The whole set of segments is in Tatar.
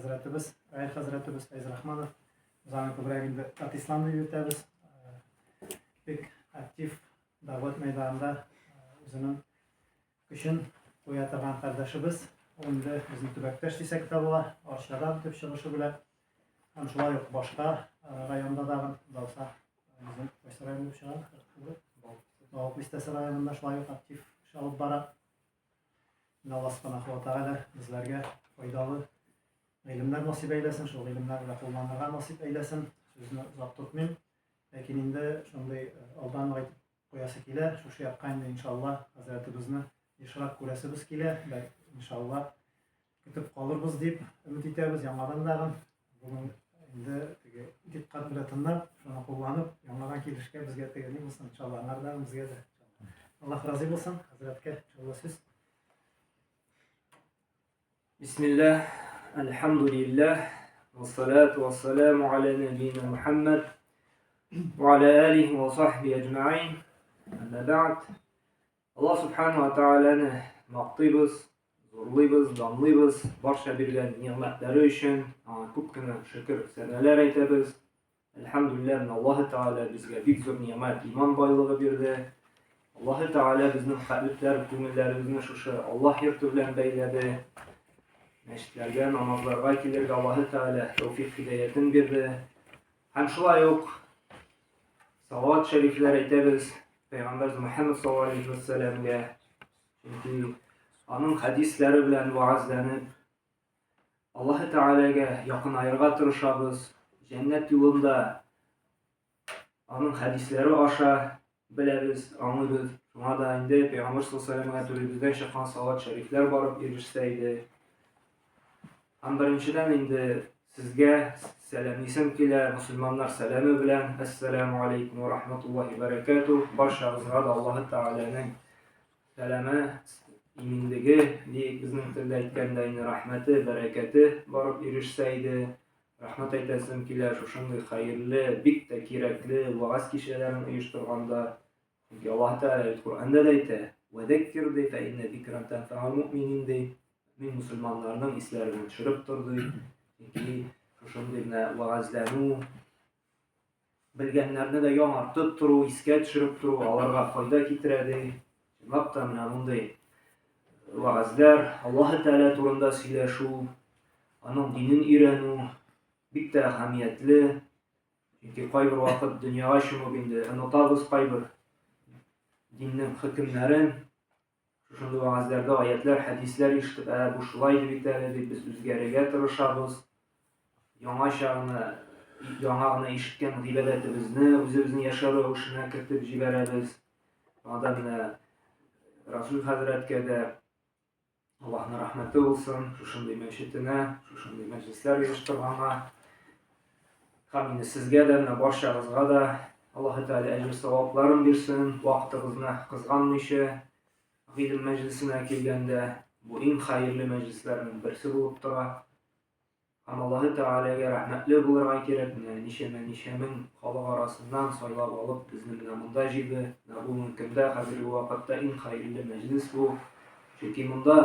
хәзрәтебез, Раил хәзрәтебез Фәйзрахманов. Без аны күбрәк инде Татислам дип йөртәбез. Бик актив дәгъват мәйданында үзенең көчен куя торган кардәшебез. Ул инде безнең төбәктәш дисәк тә була, Арчадан төп чыгышы белән. Һәм шулай ук башка районда дагы булса, безнең кайсы район булып чыга? Балык Бистәсе районында шулай ук актив эш алып бара. Алла Субханаһу ва Тәгалә безләргә файдалы гыйлемнәр насыйп әйләсен, шул гыйлемнәр белән кулланырга насыйп әйләсен. Сүзне озак тотмыйм. Ләкин инде шундый алдан ук әйтеп куясы килә, шушы якка инде иншалла хәзрәтебезне ешрак күрәсебез килә, иншалла көтеп калырбыз дип өмет итәбез яңадан дагын. Бүген инде теге диккать белән тыңлап, шуны кулланып, яңадан килешкә безгә теге ни булсын, иншалла, аңардан безгә дә. Аллаһ разый булсын, хәзрәткә иншалла сүз. Бисмилләһ, әлхәмдүлилләһ, вассалату вассаламу аля нәбиина Мухаммад ва аля алихи ва сахби әҗмәгыйн. Әмма бәгъд. Аллаһ Субхану ва Тааляны мактыйбыз, зурлыйбыз, данлыйбыз, барча биргән нигъмәтләре өчен аңа күп кенә шөкер сәнәләр әйтәбез. Әлхәмдүлилләһ, менә Аллаһ Тааля безгә бик зур нигъмәт, иман байлыгы бирде. Аллаһ Тааля безнең кальбләр, күңелләребезне шушы Аллаһ йорты белән бәйләде. Мәчетләргә, намазларга килергә Аллаһ Тааля тәүфик һидаятен бирде. Һәм шулай ук салават шәрифләр әйтәбез Пәйгамбәр Мөхәммәд саллаллаһу алейһи ва сәлләмгә. Чөнки аның хәдисләре белән вәгазьләнеп, Аллаһы Тәгаләгә якынаерга тырышабыз. Җәннәт юлында аның хәдисләре аша беләбез, аңлыйбыз. Шуңа да инде Пәйгамбәр саллаллаһу алейһи ва сәлләмгә түребездән чыккан салават шәрифләр барып ирешсә иде. Һәм беренчедән инде сезгә сәламлисем килә, мөселманнар сәламе белән, әссәламу алейкум ва рахматуллахи бәрәкәтү. Барчагызга да Аллаһы Тәгаләнең сәламе, иминлеге, диек безнең телдә әйткәндә инде рәхмәте, бәрәкәте барып ирешсә иде. Рәхмәт әйтәсем килә шушындый хәерле, бик тә кирәкле вәгазь кичәләрен оештырганда. Чөнки Аллаһ Тәгалә бит Коръәндә дә әйтә, "Вәзәккир" ди, "фә иннә зикран тәнфәгул муъминин" ди. Мин мусульманнарның исләренә төшереп тор ди. Чөнки шушындый менә вәгазьләнү, белгәннәрне дә яңартып тору, искә төшереп тору аларга файда китерә ди. Чынлап та менә мондый вәгазьләр, Аллаһ Тәгалә турында сөйләшү, аның динен өйрәнү бик тә әһәмиятле. Чөнки кайбер вакыт дөньяга чумып инде онытабыз кайбер диннең хөкемнәрен. Шушындый вәгазьләрдә аятлар, хәдисләр ишетеп, ә бу шулай дип бит әле дип без үзгәрергә тырышабыз. Яңача гына яңа гына ишеткән гыйбадәтебезне үзебезнең яшәү рәвешенә кертеп җибәрәбез. Анда менә Расул хәзрәткә дә Аллаһның рәхмәте булсын, шушындый мәчетенә, шушындый мәҗлесләр оештырганга. Һәм инде сезгә дә, менә барчагызга да Аллаһы Тәгалә әҗер савапларын бирсен, вакытыгызны кызганмыйча гыйлем мәҗлесенә килгәндә, бу иң хәерле мәҗлесләрнең берсе булып тора. Һәм Аллаһы Тәгаләгә рәхмәтле булырга кирәк, менә ничәмә ничә мең халык арасыннан сайлап алып, безне менә монда җыйды. Менә бүгенге көндә, хәзерге вакытта иң хәерле мәҗлес бу. Чөнки монда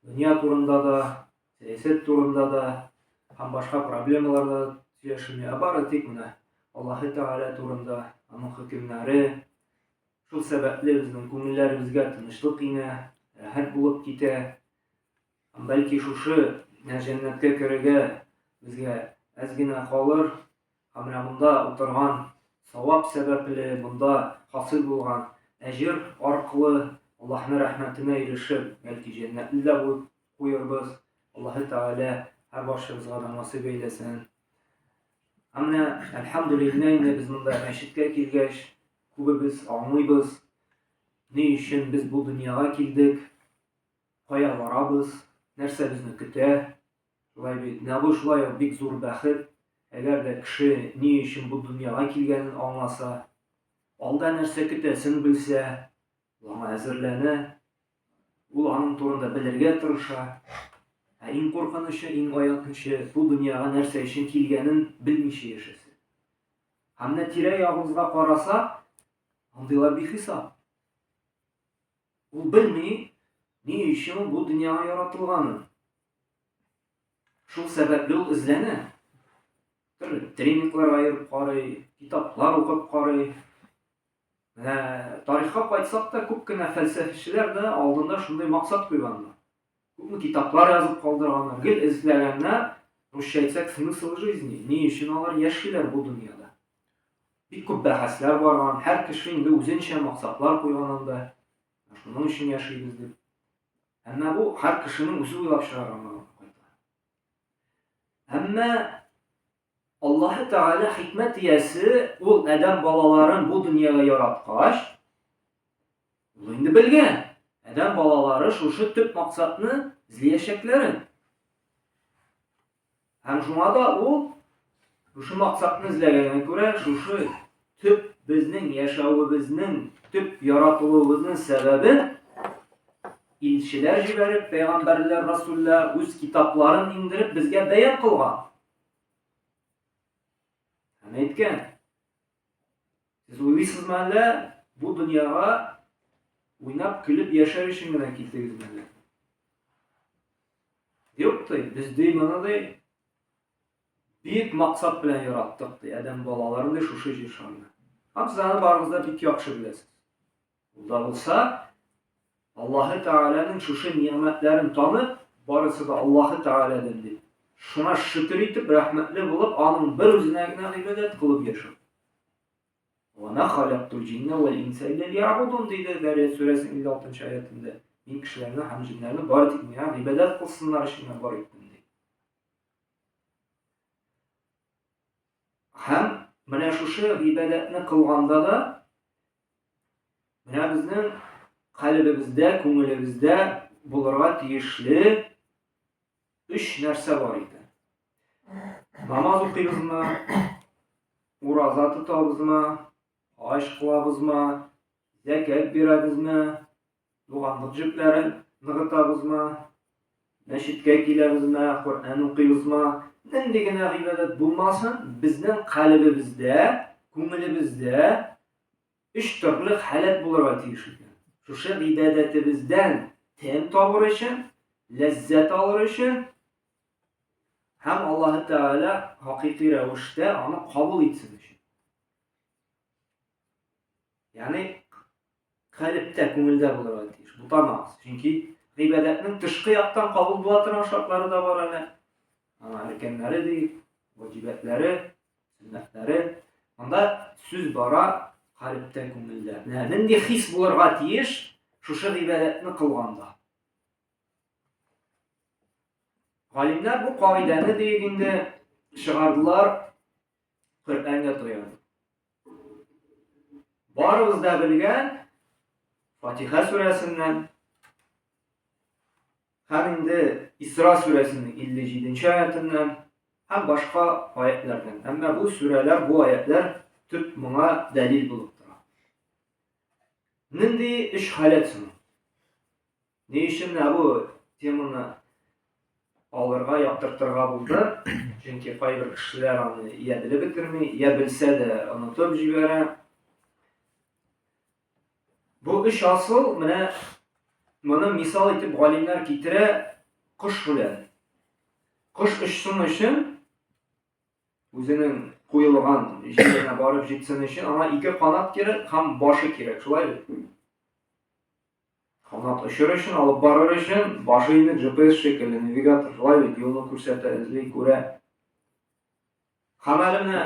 дөнья турында да, сәясәт турында да һәм башка проблемалар да сөйләшенми, ә бары тик менә Аллаһы Тәгалә турында, аның хөкемнәре. Шул сәбәпле безнең күңелләребезгә тынычлык иңә, рәхәт булып китә. Бәлки шушы җәннәткә керергә безгә әз генә калыр. Һәм менә монда утырган савап сәбәпле, монда хасил булган әҗер аркылы Аллаһның рәхмәтенә ирешеп, бәлки җәннәтле дә булып куербыз. Аллаһы Тәгалә һәр барчабызга да насыйп әйләсен. Һәм менә, әлхәмдүлилләһ, инде без монда мәчеткә килгәч, күбебез аңлыйбыз, ни өчен без бу дөньяга килдек, Кая барабыз, нәрсә безне көтә? Шулай бит. Менә бу шулай ук бик зур бәхет. Әгәр дә кеше ни өчен бу дөньяга килгәнен аңласа, алда нәрсә көтәсен белсә, ул аңа әзерләнә, ул аның турында белергә тырыша. Ә иң куркынычы, иң аянычы, бу дөньяга нәрсә өчен килгәнен белмичә яшәсә. Һәм менә тирә-ягыбызга карасак, андыйлар бихисап. Ул белми, ни өчен ул бу дөньяга яратылганын. Шул сәбәпле ул эзләнә. Төрле тренингларга йөреп карый, китаплар укып карый. Менә тарихка кайтсак та, күп кенә фәлсәфәчеләр дә алдында шундый максат куйганнар. Күпме китаплар язып калдырганнар, гел эзләгәннәр, русча әйтсәк, смысл жизни, ни өчен алар яшиләр бу дөньяда. Бик күп бәхәсләр барган, һәр кеше инде үзенчә максатлар куйган анда. Шуның өчен яшибез дип. Әмма бу һәр кешенең үзе уйлап чыгарганга кайта. Әмма Аллаһы Тәгалә хикмәт иясе, ул адәм балаларын бу дөньяга яраткач, ул инде белгән, адәм балалары шушы төп максатны эзләячәкләрен. Һәм шуңа да ул шушы максатны эзләгәнгә күрә, шушы төп безнең яшәвебезнең, төп яратылуыбызның сәбәбен илчеләр җибәреп, пәйгамбәрләр, расуллар үз китапларын иңдереп безгә бәян кылган. Һәм әйткән, сез уйлыйсызмы әллә бу дөньяга уйнап, көлеп яшәр өчен генә килдегезме әллә? Юк, ди, без ди моны ди бик максат белән яраттык ди, адәм балаларын ди шушы җир шарында. Һәм сез аны барыгыз да бик яхшы беләсез. Ул да булса, Аллаһы Тәгаләнең шушы нигъмәтләрен танып, барысы да Аллаһы Тәгаләдән дип, шуңа шөкер итеп, рәхмәтле булып, аның бер үзенә генә гыйбадәт кылып яшәү. Ва ма халактул җиннә вәл инса илля лиябудун диде Зарият сүрәсенең 56 нчы аятендә. Мин кешеләрне һәм җеннәрне бары тик миңа гыйбадәт кылсыннар өчен генә бар иттем ди. Һәм менә шушы гыйбадәтне кылганда да менә безнең калебебездә, күңелебездә булырга тиешле өч нәрсә бар икән. Намаз укыйбызмы, ураза тотабызмы, хаҗ кылабызмы, зәкят бирәбезме, туганлык җепләрен ныгытабызмы, мәчеткә киләбезме, Коръән укыйбызмы, нинди генә гыйбадәт булмасын, безнең калебебездә, күңелебездә Өч төрле халәт булырга тиеш икән. Шушы гыйбадәтебездән тәм табыр өчен, ләззәт алыр өчен һәм Аллаһы Тәгалә хакыйкый рәвештә аны кабул итсен өчен. Ягъни калебтә, күңелдә булырга тиеш. Бутамагыз. Чөнки гыйбадәтнең тышкы яктан кабул була торган шартлары да бар әле. Аңа әркәннәре ди, ваҗибәтләре, сөннәтләре. Монда сүз бара калебтә, күңелдә. Менә нинди хис булырга тиеш шушы гыйбадәтне кылганда. Галимнәр бу кагыйдәне диек инде чыгардылар Коръәнгә таянып. Барыбыз да белгән Фатиха сүрәсеннән Һәм инде Исра сүрәсенең 57 нче аятыннан һәм башка аятләрдән. Әмма бу сүрәләр, бу аятлар төп моңа дәлил булып тора. Нинди өч халәт соң? Ни өчен менә бу теманы алырга, яктыртырга булды? Чөнки кайбер кешеләр аны я белеп бетерми, я белсә дә онытып җибәрә. Бу өч асыл менә моны мисал итеп галимнәр китерә кош белән. Кош очсын өчен үзенең куелган җиренә барып җитсен өчен аңа ике канат кирәк һәм башы кирәк, шулай бит? Канат очыр өчен, алып барыр өчен башы инде GPS шикелле, навигатор, шулай бит, юлны күрсәтә, эзли, күрә. Һәм әле менә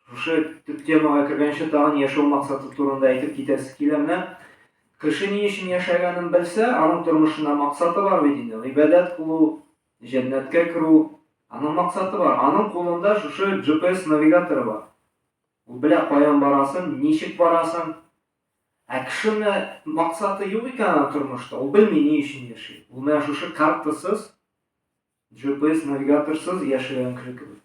шушы төп темага кергәнче тагын яшәү максаты турында әйтеп китәсе килә. Менә кеше ни өчен яшәгәнен белсә, аның тормышында максаты бар бит инде. Гыйбадәт кылу, җәннәткә керү, аның максаты бар. Аның кулында шушы GPS навигаторы бар. Ул белә каян барасын, ничек барасын. Ә кеше менә максаты юк икән аның тормышта, ул белми ни өчен яши. Ул менә шушы картасыз GPS навигаторсыз яшәгән кеше кебек.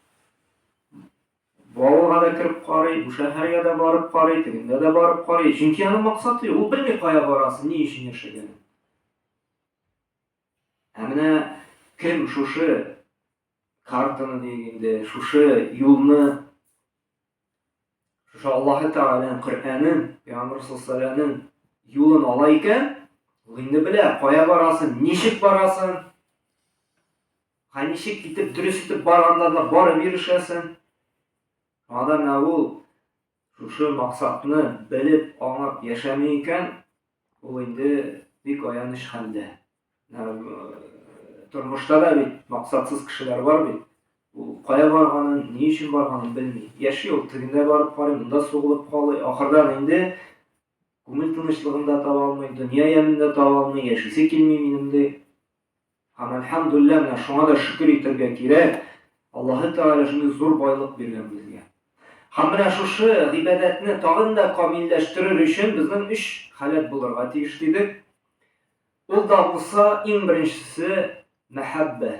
Бу авылга да кереп карый, бу шәһәргә дә барып карый, тегендә дә барып карый. Чөнки аның максаты юк, ул белми кая барасын, ни өчен яшәгәнен. Ә менә кем шушы картаны диек инде, шушы юлны Шушы Аллаһы Тәгаләнең Коръәнен, Пәйгамбер саллаллаһу юлын ала икән, ул инде белә, кая барасын, ничек барасын. Һәм ничек итеп дөрес итеп барганда да барып ирешәсең. Шуңа да менә ул шушы максатны белеп, аңлап яшәми икән, ул инде бик аяныч хәлдә. Тормышта да бит максатсыз кешеләр бар бит. Ул кая барганын, ни өчен барганын белми. Яши ул, тегендә барып карый, монда сугылып калый. Ахырдан инде күңел тынычлыгын да таба алмый, дөнья ямен дә таба алмый, яшисе килми минем ди. Һәм әлхәмдүлилләһ, менә шуңа да шөкер итәргә кирәк, Аллаһы Тәгалә шундый зур байлык биргән безгә. Һәм менә шушы гыйбадәтне тагын да камилләштерер өчен безнең өч халәт булырга тиеш дидек. Ул да булса, иң беренчесе мәхәббә,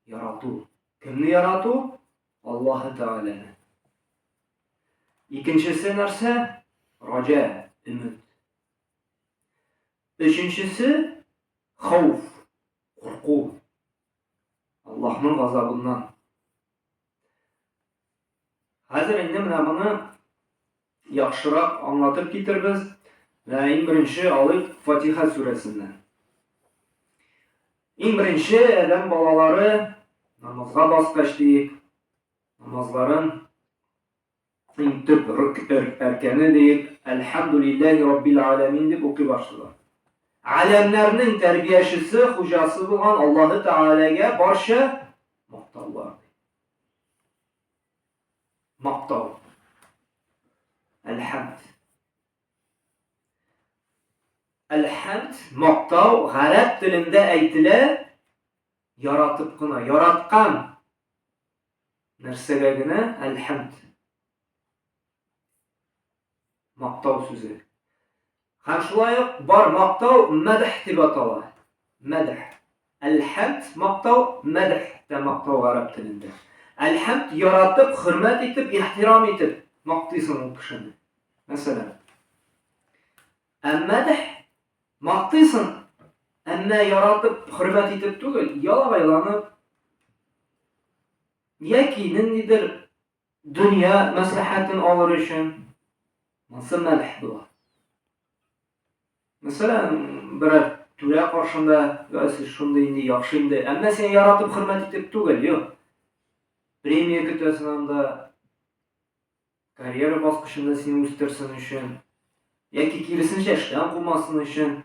ярату. Кемне ярату? Аллаһы Тәгаләне. Икенчесе нәрсә? Раҗа, өмет. Өченчесе Хауф, курку. Аллаһның газабыннан. Хәзер инде менә моны яхшырак аңлатып китербез. Менә иң беренче алыйк Фатиха сүрәсеннән. Иң беренче адәм балалары намазга баскач диек, намазларын Иң төп әркәне диеп, Әлхәмдүлилләһи Раббил Аләмин дип укый башлыйлар. Аләмнәрнең тәрбиячесе, хуҗасы булган Аллаһы Тәгаләгә барча мактаулар. Мактау. Әлхәмд. Әлхәмд, мактау гарәп телендә әйтелә яратып кына, яраткан Нәрсәгә генә әлхәмд? Мактау сүзе. Һәм шулай ук бар мактау мәдх дип атала. Мәдх. Әлхәмд мактау, мәдх тә мактау гарәп телендә. Әлхәмд яратып, хөрмәт итеп, ихтирам итеп мактыйсың ул кешене. Мәсәлән. Ә мәдх мактыйсың, әмма яратып, хөрмәт итеп түгел, ялагайланып, Яки ниндидер дөнья мәслихәтен алыр өчен монысы мәдх була. Мәсәлән, берәр түрә каршында, я сез шундый инде яхшы инде, әмма син яратып хөрмәт итеп түгел, юк. Премия көтәсең анда, карьера баскычында сине үстерсен өчен, яки киресенчә эштән кумасын өчен.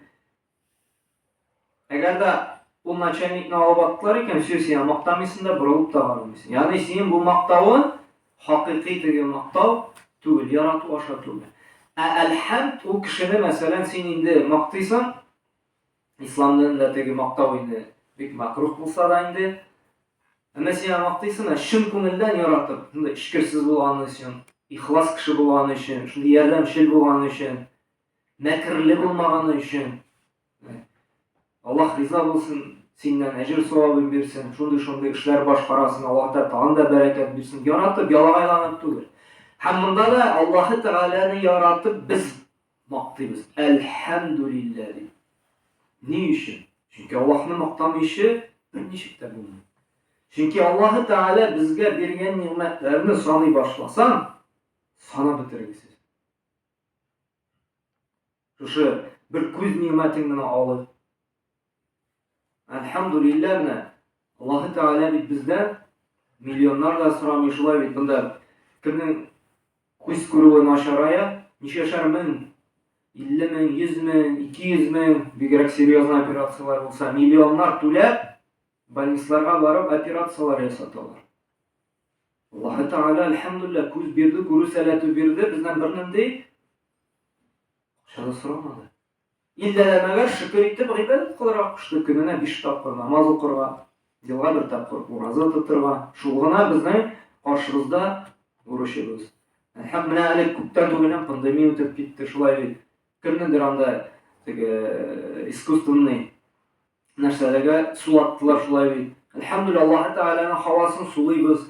Әгәр дә ул начальникны алып аттылар икән, все, син мактамыйсың да, борылып та карамыйсың. Ягъни синең бу мактавың хакыйкый теге мактау түгел, ярату аша түгел. Ә әлхәмд ул кешене, мәсәлән, син инде мактыйсың, ислам динендә теге мактау инде бик макрух булса да инде, Әмма син аны мактыйсың да, чын күңелдән яратып, шундый эчкерсез булганы өчен, ихлас кеше булганы өчен, шундый ярдәмчел булганы өчен, мәкерле булмаганы өчен. Аллаһ риза булсын, синнән әҗер савабын бирсен, шундый-шундый эшләр башкарасың, Аллаһ та тагын да бәрәкәт бирсен. Яратып, ялагайланып түгел. Һәм монда да Аллаһы Тәгаләне яратып без мактыйбыз. Әлхәмдүлилләһ дип. Ни өчен? Чөнки Аллаһны мактамыйча берничек тә булмый. Чөнки Аллаһы Тәгалә безгә биргән нигъмәтләрне саный башласаң, санап бетергесез. Шушы бер күз нигъмәтен генә алып. Әлхәмдүлилләһ менә Аллаһы Тәгалә бит бездән миллионнар да сорамый, шулай бит монда кемнең күз күрүе начарая, ничәшәр мең, 50 мең, 100 мең, 200 мең, бигрәк серьезный операцияләр булса, миллионнар түләп, больницаларга барып операцияләр ясаталар. Аллаһы Тәгалә, әлхәмдүлилләһ, күз бирде, күрү сәләте бирде, бездән бернинди акча да сорамады. Иллә дә мәгәр шөкер итеп гыйбадәт кылырга кушты, көненә биш тапкыр намаз укырга, елга бер тапкыр ураза тотырга. Шул гына безнең каршыбызда бурычыбыз. Һәм менә әле күптән түгел пандемия үтеп китте, шулай бит. Кемнеңдер анда теге э, искусственный нәрсәләргә сулаттылар шулай бит. Әлхәмдүлилләһ, Аллаһы Тәгаләнең һавасын сулыйбыз.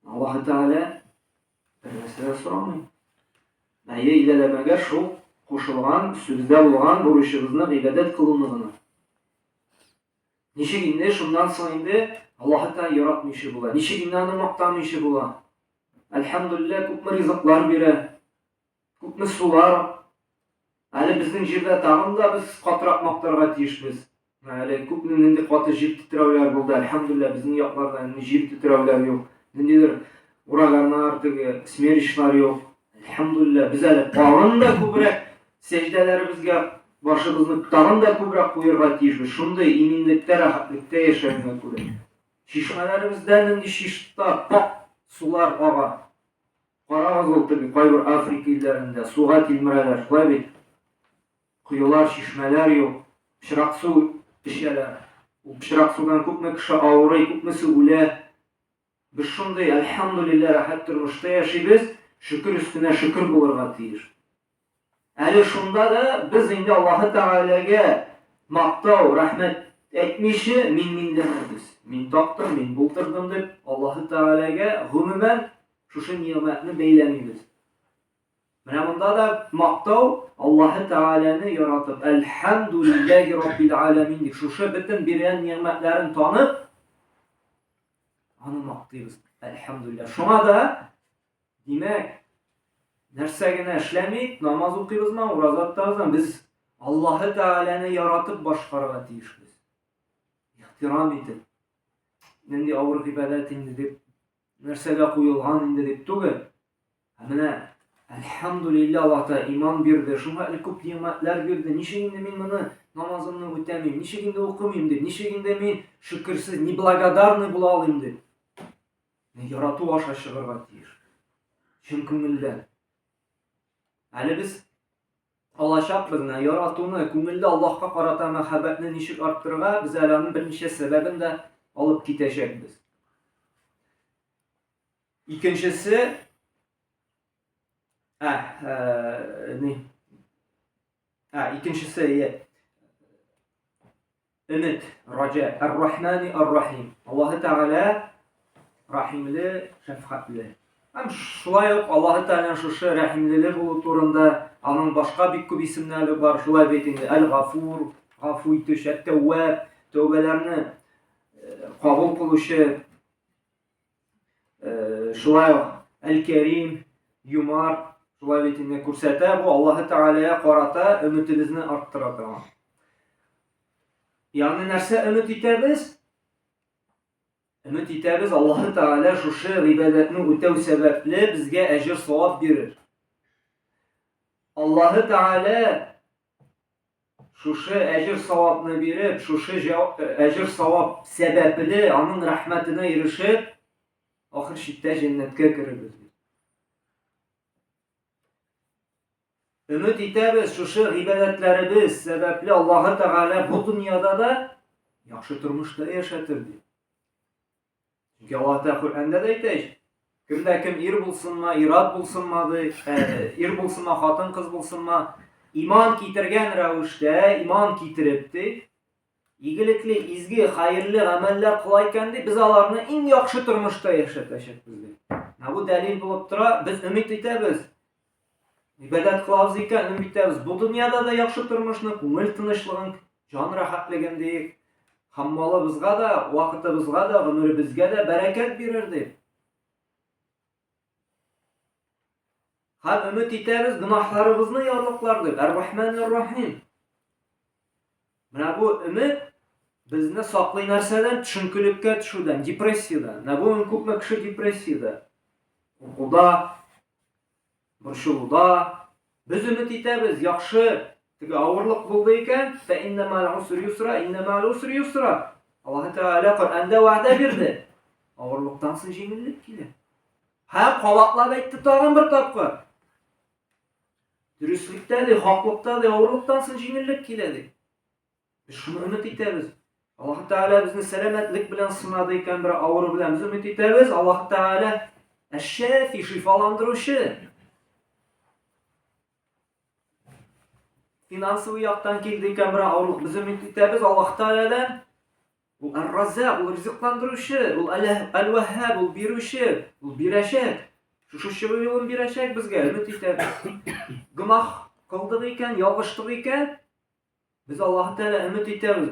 Аллаһы Тәгалә бер нәрсә дә сорамый. Әйе, иләләмәгә шул кушылган сүздә булган бурычыбызны гыйбадәт кылуны гына. Ничек инде шуннан соң инде Аллаһы Тәгалә яратмыйча була? Ничек инде аны мактамыйча була? Әлхәмдүлилләһ, күпме ризыклар бирә, күпме сулар. Әле безнең җирдә тагын да без катырак мактарга тиешбез. Әле күпме нинди каты җир тетрәүләр булды, әлхәмдүлилләһ, безнең якларда инде җир тетрәүләр юк. Ниндидер ураганнар, теге смерчлар юк. Әлхәмдүлилләһ, без әле тагын да күбрәк сәҗдәләребезгә башыбызны тагын да күбрәк куерга тиешбез. Шундый иминлектә, рәхәтлектә яшәгәнгә күрә. Чишмәләребездә нинди чиста, пакь сулар ага. Карагыз ул теге кайбер Африка илләрендә суга тилмерәләр, шулай бит? Коелар, чишмәләр юк, пычрак су эчәләр. Ул пычрак судан күпме кеше авырый, күпмесе үлә. Без шундый, әлхәмдүлилләһ, рәхәт тормышта яшибез, шөкер өстенә шөкер булырга тиеш. Әле шунда да без инде Аллаһы Тәгаләгә мактау, рәхмәт әйтмичә мин-минләнәбез. Мин таптым, мин булдырдым дип, Аллаһы Тәгаләгә гомумән шушы нигъмәтне бәйләмибез. Менә монда да мактау Аллаһы Тәгаләне яратып, Әлхәмдүлилләһи Раббил аләмин дип, шушы бөтен биргән нигъмәтләрен танып, аны мактыйбыз. Әлхәмдүлилләһ. Шуңа да, димәк, нәрсә генә эшләмик, намаз укыйбызмы, ураза тотабызмы, без Аллаһы Тәгаләне яратып башкарырга тиешбез. Ихтирам итеп. Нинди авыр гыйбадәт инде дип, нәрсәгә куелган инде дип түгел. Ә менә әлхәмдүлилләһ Аллаһ Тәгалә иман бирде, шуңа әле күп нигъмәтләр бирде. Ничек инде мин моны намазымны үтәмим, ничек инде укымыйм дип, ничек инде мин шөкерсез, неблагодарный була алыйм дип. Ярату аша чыгарга тиеш. Чын күңелдән. Әле без алачакбыз менә яратуны, күңелдә Аллаһка карата мәхәббәтне ничек арттырырга, без әле аның берничә сәбәбен дә алып китәчәкбез. Икенчесе, ә, ә, ни? Ә, икенчесе, е, өмет, раҗа, ар-Рахмани ар-Рахим. Аллаһы Тәгалә рахимле, шәфкатьле. Һәм шулай ук Аллаһы Тәгаләнең шушы рәхимлеле булу турында аның башка бик күп исемнәре бар. Шулай бит инде Әл-Гафур, гафу итүче, Әт-Тәвваб, тәүбәләрне э, кабул кылучы, Э, шулай ук Әл-Кәрим, Юмарт, шулай бит инде күрсәтә бу Аллаһы Тәгаләгә карата өметебезне арттыра торган. Ягъни нәрсә өмет итәбез? Өмет итәбез Аллаһы Тәгалә шушы гыйбадәтне үтәү сәбәпле безгә әҗер савап бирер. Аллаһы Тәгалә Шушы әҗер-савапны биреп, шушы әҗер-савап сәбәпле аның рәхмәтенә ирешеп, ахыр чиктә җәннәткә керербез. Өмет итәбез, шушы гыйбадәтләребез сәбәпле Аллаһы Тәгалә бу дөньяда да яхшы тормышта яшәтер дип. Чөнки Аллаһ Тәгалә Коръәндә дә әйтә ич, кемдә кем ир булсынмы, ир-ат булсынмы, ди, э, ир булсынмы, хатын-кыз булсынмы, иман китергән рәвештә, иман китереп, ди, игелекле, изге, хәерле гамәлләр кыла икән, ди, без аларны иң яхшы тормышта яшәтәчәкбез, ди. Менә бу дәлил булып тора, без өмет итәбез. Гыйбадәт кылабыз икән, өмет итәбез. Бу дөньяда да яхшы тормышны, күңел тынычлыгын, җан рәхәтлеген диек. Һәм малыбызга да, вакытыбызга да, гомеребезгә дә бәрәкәт бирер дип. Һәм өмет итәбез, гөнаһларыбызны ярлыклар дип. Ар-Рахман ар-Рахим. Менә бу өмет безне саклый нәрсәдән? Төшенкелеккә төшүдән, депрессиядән. Менә бүген күпме кеше депрессиядә. Куркуда, борчылуда. Без өмет итәбез, яхшы теге авырлык булды икән, фә иннә мәл усри юсра, иннә мәл усри юсра. Аллаһ Тәгалә Коръәндә вәгъдә бирде. Авырлыктан соң җиңеллек килә. Һәм кабатлап әйтте тагын бер тапкыр. Дөреслектә ди, хаклыкта ди, авырлыктан соң җиңеллек килә ди. Без шуны өмет итәбез. Аллаһ Тәгалә безне сәламәтлек белән сынады икән, бер авыру белән без өмет итәбез. Аллаһ Тәгалә Әш-Шафи шифаландыручы. Финансовый яктан килде икән бер авырлык, без өмет итәбез Аллаһ Тәгаләдән. Ул Ар-Раззак, ул ризыкландыручы, ул Әл-Ваһһаб, ул бирүче, ул бирәчәк. Шушы чыгу юлын бирәчәк безгә, өмет итәбез. Гөнаһ кылдык икән, ялгыштык икән, Без Аллаһ Тәгалә өмет итәбез.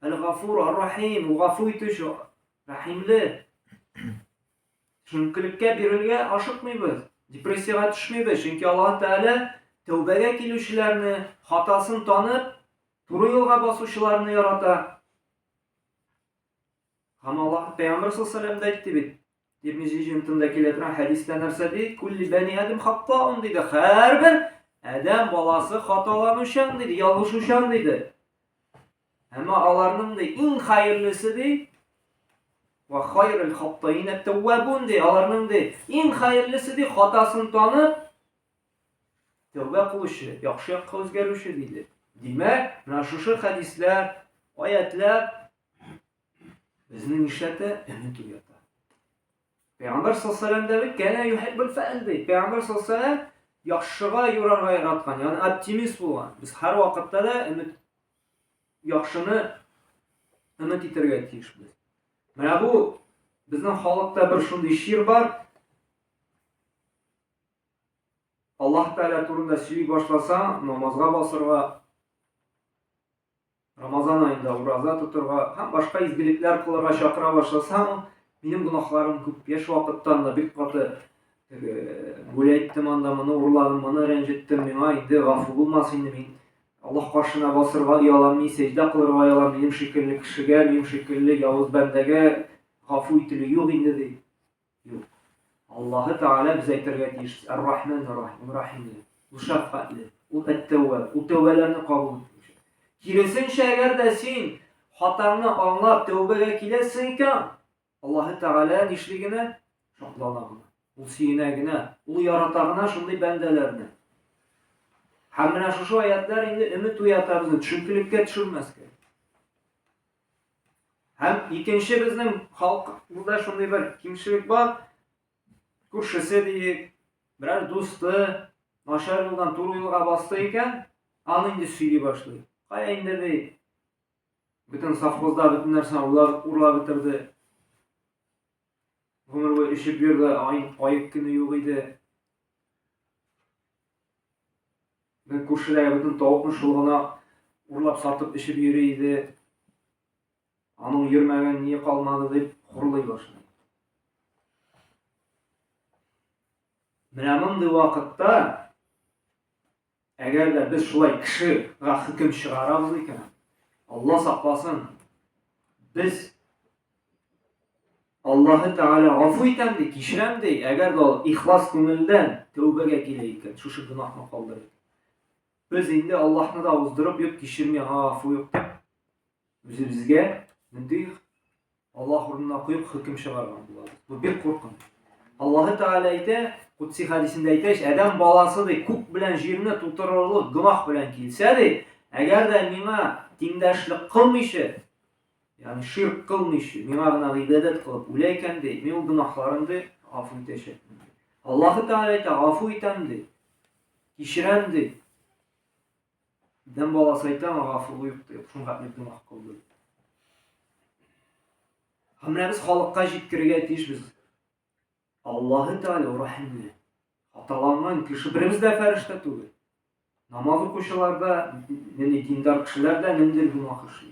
Әл-Гафур, Ар-Рахим, ул гафу итүче, рәхимле. Төшенкелеккә бирелгә ашыкмыйбыз, депрессиягә төшмибез, чөнки Аллаһ Тәгалә тәүбәгә килүчеләрне, хатасын танып, туры юлга басучыларны ярата. Һәм Аллаһ Пәйгамбәр саллаллаху алейһи дә әйтте бит. Тирмизи җыентында килә торган хәдистә нәрсә ди? Кулли бәни адәм хаттаун диде. Һәрбер адәм баласы хаталанучан диде, ялгышучан диде. Әмма аларның ди иң хәерлесе ди ва хайрул хаттаин ат-таввабун ди. Аларның ди иң хәерлесе ди хатасын танып тәүбә кылучы, яхшы якка үзгәрүче диде. Димәк, менә шушы хәдисләр, аятлар Безне нишләтә? Өмет уята. Пәйгамбәр саллаллаху алейһи бит кәнә юхиббул фәл ди. Пәйгамбәр саллаллаху алейһи яхшыга юрарга яраткан, ягъни оптимист булган. Без һәр вакытта да өмет яхшыны өмет итәргә тиешбез. Менә бу безнең халыкта бер шундый чир бар. Аллаһ Тәгалә турында сөйли башласаң, намазга басырга, Рамазан аенда ураза тотырга һәм башка изгелекләр кылырга чакыра башласаң, минем гөнаһларым күп. Яшь вакыттан да бик каты гүләйттем анда, моны урладым, моны рәнҗеттем, миңа инде гафу булмас инде мин Аллаһ каршына басырга оялам, мин сәҗдә кылырга оялам, минем шикелле кешегә, минем шикелле явыз бәндәгә гафу ителү юк инде ди. Юк. Аллаһы Тәгалә без әйтергә тиешбез, Ар-Рахман Ар-Рахим, ул рәхимле, ул шәфкатьле, ул әт-Тәвваб, ул тәүбәләрне кабул итүче. Киресенчә, әгәр дә син хатаңны аңлап тәүбәгә киләсең икән, Аллаһы Тәгалә нишли генә? Шатлана гына. Ул сөенә генә, ул ярата гына шундый бәндәләрне. Һәм менә шушы аятлар инде өмет уята безне, төшенкелеккә төшермәскә. Һәм икенче безнең халкыбызда шундый бер кимчелек бар. Күршесе диек, берәр дусты начар юлдан туры юлга басты икән, аны инде сөйли башлый. Кая инде ди, бөтен совхозда бөтен нәрсәне урлап, урлап бетерде. Гомер буе эчеп йөрде, аек көне юк иде. Бер күршедәге бөтен тавыкны шул гына урлап сатып эчеп йөри иде. Аның йөрмәгән ние калмады дип хурлый башлый. Менә мондый вакытта әгәр дә без шулай кешегә хөкем чыгарабыз икән, Алла сакласын, без Аллаһы Тәгалә гафу итәм ди, кичерәм ди, әгәр дә ул ихлас күңелдән тәүбәгә килә икән, шушы гөнаһны калдырып. Без инде Аллаһны да уздырып, юк, кичерми, аңа гафу юк дип, үзебезгә нинди Аллаһ урынына куеп хөкем чыгарган булабыз. Бу бик куркыныч. Аллаһы Тәгалә әйтә, Кудси хәдисендә әйтә, адәм баласы ди, күк белән җирне тутырырлык гөнаһ белән килсә ди, әгәр дә миңа тиңдәшлек кылмыйча, Ягъни ширк кылмыйча, миңа гына гыйбадәт кылып үлә икән, ди, мин ул гөнаһларын, ди, гафу итәчәкмен. Ди. Аллаһы Тәгалә әйтә, гафу итәм, ди. Кичерәм, ди. Адәм баласы әйтә, гафу юк, ди, шуңа хәтле гөнаһ кылды. Һәм менә без халыкка җиткерергә тиешбез. Аллаһы Тәгалә рәхимле. Хаталанган кеше беребез дә фәрештә түгел. Намаз укучылар да, нинди диндар кешеләр дә ниндидер гөнаһ эшли.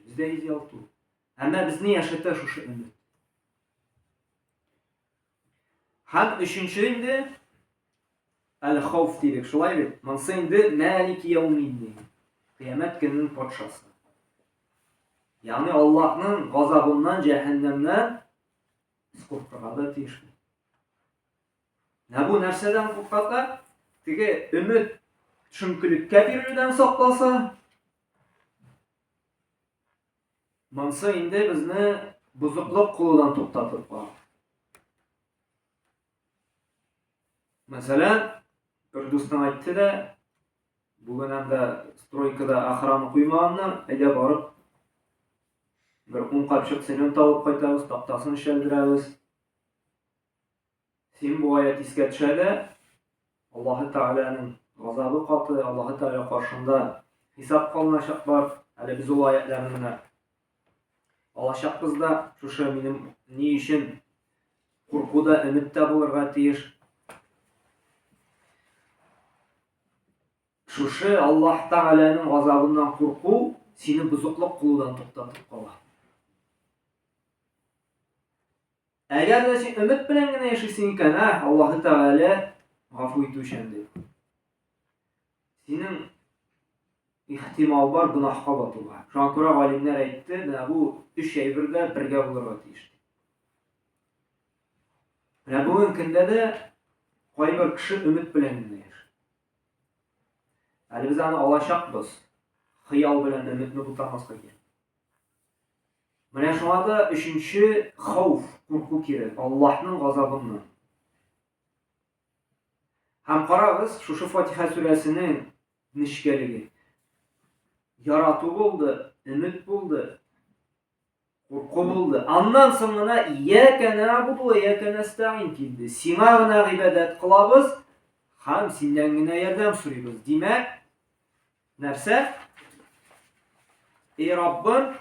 Без дә идеал түгел. Әмма безне яшәтә шушы өмет. Һәм өченче инде әл-хауф дидек, шулай бит? Монсы инде мәлики яумиддин. Кыямәт көненең патшасы. Ягъни Аллаһның газабыннан, җәһәннәмнән без куркырга да тиешбез. Менә бу нәрсәдән курката? Теге өмет төшенкелеккә бирелүдән сакласа, монсы инде безне бозыклык кылудан туктатып кала. Мәсәлән, бер дустың әйтте дә, бүген анда стройкада охрана куймаганнар, әйдә барып бер ун капчык цемент алып кайтабыз, тактасын шәлдерәбез. Син бу аят искә төшә дә, Аллаһы Тәгаләнең газабы каты, Аллаһы Тәгалә каршында хисап кылыначак бар. Әле без ул аятларны менә алачакбыз да, шушы минем ни өчен курку да, өмет тә булырга тиеш. Шушы Аллаһ Тәгаләнең газабыннан курку сине бозыклык кылудан туктатып кала. Әгәр дә син өмет белән генә яшисең икән, ә, Аллаһы Тәгалә гафу итүчән дип. Синең ихтимал бар гөнаһка батуга. Шуңа күрә галимнәр әйтте, менә бу өч әйбер дә бергә булырга тиеш. Менә бүген көндә дә кайбер кеше өмет белән генә яши. Әле без аны алачакбыз. Хыял белән өметне бутамаска кирәк. Менә шуңа да өченче хауф, курку кирәк, Аллаһның газабыннан. Һәм карагыз, шушы Фатиха сүрәсенең нечкәлеге. Ярату булды, өмет булды, курку булды. Аннан соң гына ияка нәбуду ва ияка нәстәгин килде. Сиңа гына гыйбадәт кылабыз һәм синнән генә ярдәм сорыйбыз. Димәк, нәрсә? Эй Раббым,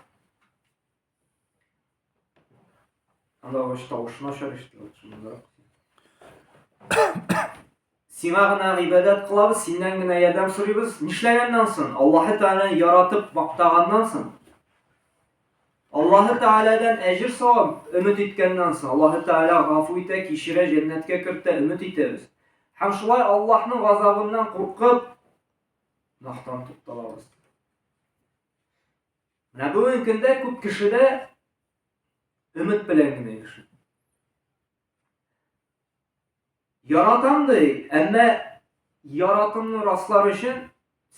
Анда уч тавышы начар ишетелә, шунда. Сиңа гына гыйбадәт кылабыз, синнән генә ярдәм сорыйбыз. Нишләгәннән соң? Аллаһы Тәгаләне яратып мактаганнан соң. Аллаһы Тәгаләдән әҗер савап өмет иткәннән соң, Аллаһы Тәгалә гафу итә, кичерә, җәннәткә кертә, өмет итәбез. Һәм шулай Аллаһның газабыннан куркып, гөнаһтан тукталабыз. Менә бүгенге көндә күп кешедә өмет белән генә яши. Яратам ди, әмма яратымны раслар өчен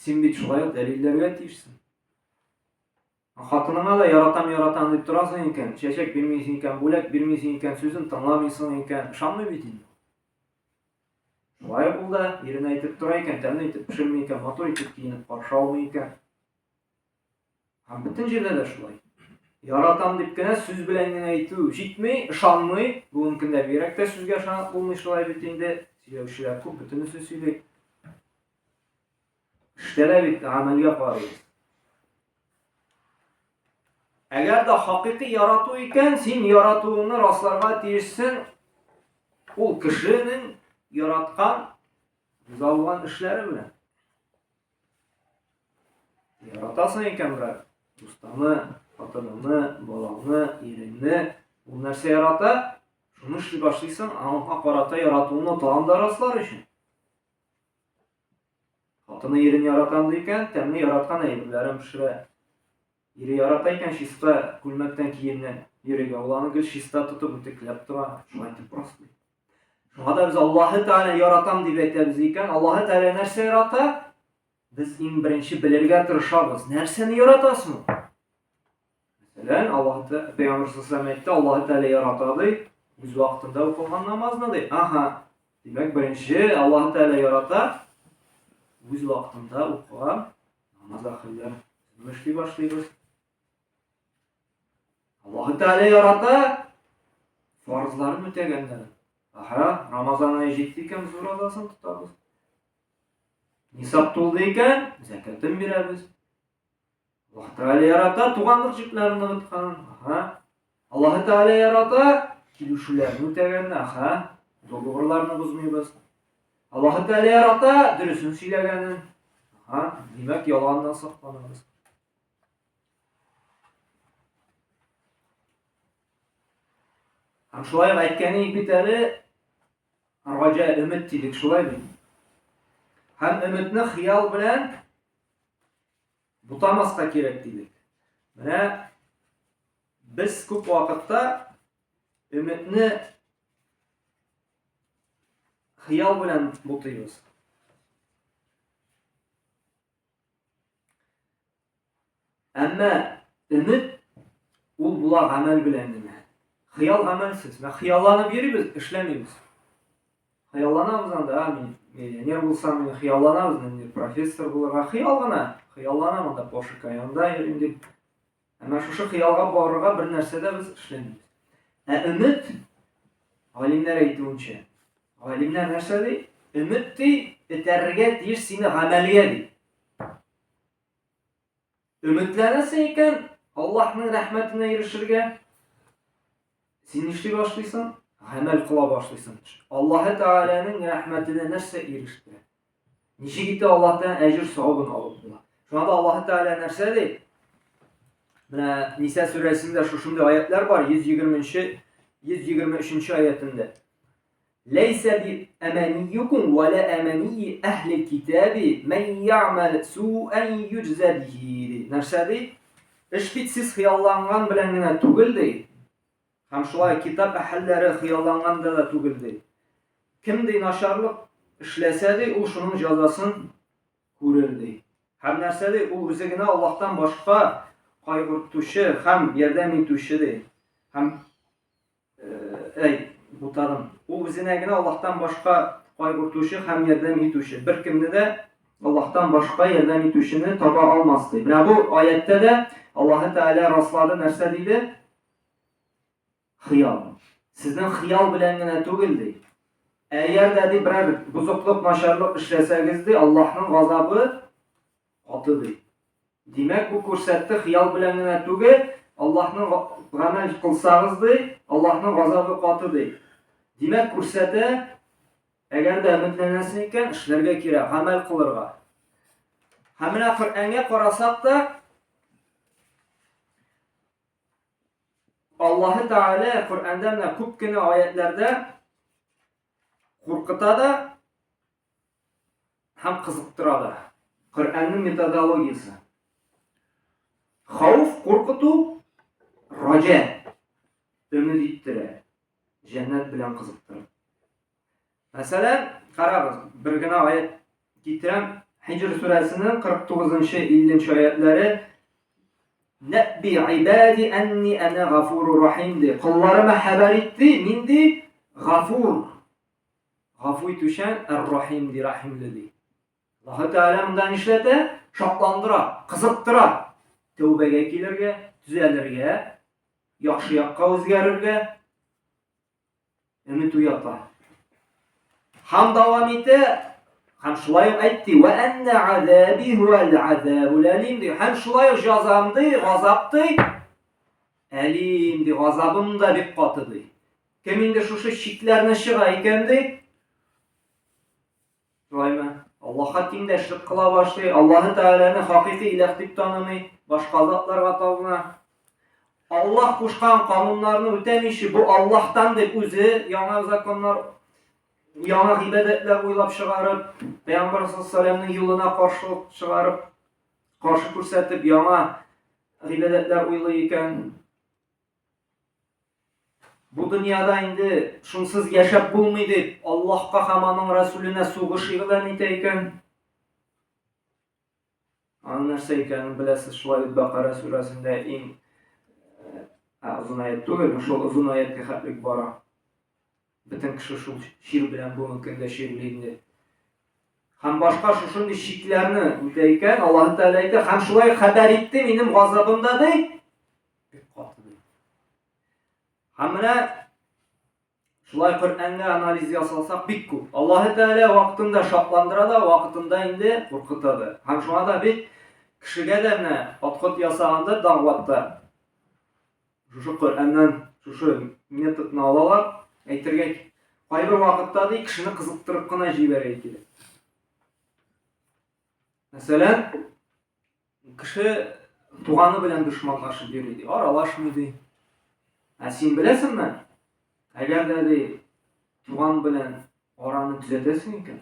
син бит шулай ук дәлилләргә тиешсең. Хатыныңа да яратам, яратам дип торасың икән, чәчәк бирмисең икән, бүләк бирмисең икән, сүзен тыңламыйсың икән, ышанмый бит инде. Шулай ук ул да иренә әйтеп тора икән, тәмле итеп пешерми икән, матур итеп киенеп каршы алмый икән. Һәм бөтен җирдә дә шулай. Яратам дип кенә сүз белән генә әйтү җитми, ышанмый. Бүгенге көндә бигрәк тә сүзгә ышанып булмый шулай бит инде. Сөйләүчеләр күп, бөтенесе сөйли. Эштә дә бит гамәлгә карыйбыз. Әгәр дә хакыйкый ярату икән, син яратуыңны расларга тиешсең. Ул кешенең яраткан, риза булган эшләре белән. Яратасың икән, брат, дустыңны, хатыныңны, балаңны, иреңне, ул нәрсә ярата, шуны эшли башлыйсың, аңа карата яратуыңны тагын да раслар өчен. Хатыны ирен яратам ди икән, тәмле яраткан әйберләрен пешерә. Ире ярата икән чиста күлмәктән киемнән йөрергә, ул аны гел чиста тотып үтекләп тора, шулай итеп раслый. Шуңа да без Аллаһы Тәгалә яратам дип әйтәбез икән, Аллаһы Тәгалә нәрсә ярата? Без иң беренче белергә тырышабыз. Нәрсәне ярата соң? Мәсәлән, Аллаһ Тәгалә Пәйгамбер саллаллаху әйтте, Аллаһы Тәгалә ярата ди, үз вакытында укылган намазны ди. Аһа. Димәк, беренче Аллаһы Тәгалә ярата үз вакытында укыган намаз ахырларын эшли башлыйбыз. Аллаһы Тәгалә ярата фарызларын үтәгәннәрен. Аһа, Рамазан ае җитте икән, без уразасын тотабыз. Нисаб тулды икән, зәкятын бирәбез. Аллаһ Тәгалә ярата туганлык җепләрен ныгытканын. Аһа. Аллаһ Тәгалә ярата килешүләрне үтәгәнне. Аһа. Договорларны бозмыйбыз. Аллаһ Тәгалә ярата дөресен сөйләгәнен. Аһа. Димәк, ялганнан сакланабыз. Һәм шулай ук әйткән идек бит әле, раҗа өмет дидек, шулай бит. Һәм өметне хыял белән бутамаска кирәк дидек. Менә без күп вакытта өметне хыял белән бутыйбыз. Әмма өмет ул була гамәл белән генә. Хыял гамәлсез. Менә хыялланып йөрибез, эшләмибез. Хыялланабыз анда, мин миллионер булсам, мин хыялланабыз, мин профессор булырга хыял гына. Хыялланам анда Porsche Cayenne-да йөрим дип. Әмма шушы хыялга барырга бер нәрсә дә без эшләмибез. Ә өмет, галимнәр әйтүенчә, галимнәр нәрсә ди? Өмет ди, этәрергә тиеш сине гамәлгә ди. Өметләнәсең икән, Аллаһның рәхмәтенә ирешергә, син нишли башлыйсың? Гамәл кыла башлыйсың. Аллаһы Тәгаләнең рәхмәтенә нәрсә ирештерә? Ничек итеп Аллаһтан әҗер савабын алып була? Шуңа да Аллаһы Тәгалә нәрсә ди? Менә Ниса сүрәсендә шушындый аятлар бар, 120 нче, 123 нче аятында. Ләйсә би әмәниюкум вә лә әмәнийи әһлил китаби мән я'мәл су'ән юҗзә бихи ди. Нәрсә ди? Эш бит сез хыялланган белән генә түгел ди. Һәм шулай китап әһелләре хыялланганда да түгел ди. Кем ди начарлык эшләсә ди, ул шуның җәзасын күрер ди. Һәм нәрсә ди? Ул үзе генә Аллаһтан башка кайгыртучы һәм ярдәм итүче ди. Һәм Әй, бутадым. Ул үзенә генә Аллаһтан башка кайгыртучы һәм ярдәм итүче. Беркемне дә Аллаһтан башка ярдәм итүчене таба алмас ди. Менә бу аятьтә дә Аллаһы Тәгалә раслады, нәрсә диде? Хыял. Сезнең хыял белән генә түгел ди. Әгәр дә ди берәр бозыклык, начарлык эшләсәгез ди, Аллаһның газабы каты ди. Димәк, бу күрсәтте хыял белән генә түгел, Аллаһның гамәл кылсагыз ди, Аллаһның газабы каты ди. Димәк, күрсәтә, әгәр дә өметләнәсең икән, эшләргә кирәк, гамәл кылырга. Һәм менә Коръәнгә карасак та, Аллаһы Тәгалә Коръәндә менә күп кенә аятләрдә куркыта да һәм кызыктыра да. Коръәннең методологиясе. Хауф куркыту, раҗа өмет иттерә, җәннәт белән кызыктыра. Мәсәлән, карагыз, бер генә аят китерәм. Хиҗр сүрәсенең 49-50 аятләре Нәби ибади әнни әнә гафуру рахим ди. Колларыма хәбәр итте, мин ди гафур. Гафу итүчән, ар-рахим ди, рахимле ди. Аллаһы Тәгалә монда нишләтә? Шатландыра, кызыктыра. Тәүбәгә килергә, төзәлергә, яхшы якка үзгәрергә өмет уята. Һәм дәвам итә, һәм шулай ук әйтте, "Ва анна азаби хуал азабул алим" ди. Һәм шулай ук җазам ди, газап ди. Әлим ди, газабым да бик каты ди. Кем инде шушы чикләрне чыга икән ди, шулаймы? Аллаһка тиңдәшлек кыла башлый, Аллаһы Тәгаләне хакыйкый иләһ дип танымый, башка затларга табына. Аллаһ кушкан кануннарны үтәмичә, бу Аллаһтан дип үзе яңа законнар, яңа гыйбадәтләр уйлап чыгарып, Пәйгамбәр саллаллаһу алейһи юлына каршылык чыгарып, каршы күрсәтеп, яңа гыйбадәтләр уйлый икән. Бу дөньяда инде шунсыз яшәп булмый дип, Аллаһка һәм аның Расүленә сугыш игълан итә икән. Аның нәрсә икәнен беләсез, шулай бит Бакара сүрәсендә иң озын аят түгел, шул озын аяткә хәтлек бара. Бөтен кеше шул чир белән бүгенге көндә чирли инде. Һәм башка шушындый чикләрне үтә икән, Аллаһ Тәгалә әйтә, һәм шулай хәбәр итте, минем газабым да ди, бик каты ди. Һәм менә шулай Коръәнгә анализ ясалсак бик күп. Аллаһ Тәгалә вакытында шатландыра да, вакытында инде куркыта да. Һәм шуңа да бит кешегә дә менә подход ясаганда дәгъватта шушы Коръәннән шушы методны алалар, әйтергә кайбер вакытта ди кешене кызыктырып кына җибәрә килә. Мәсәлән, кеше туганы белән дошманлашып йөри ди, аралашмый ди. Ә син беләсеңме? Әгәр дә ди туган белән араны төзәтәсең икән,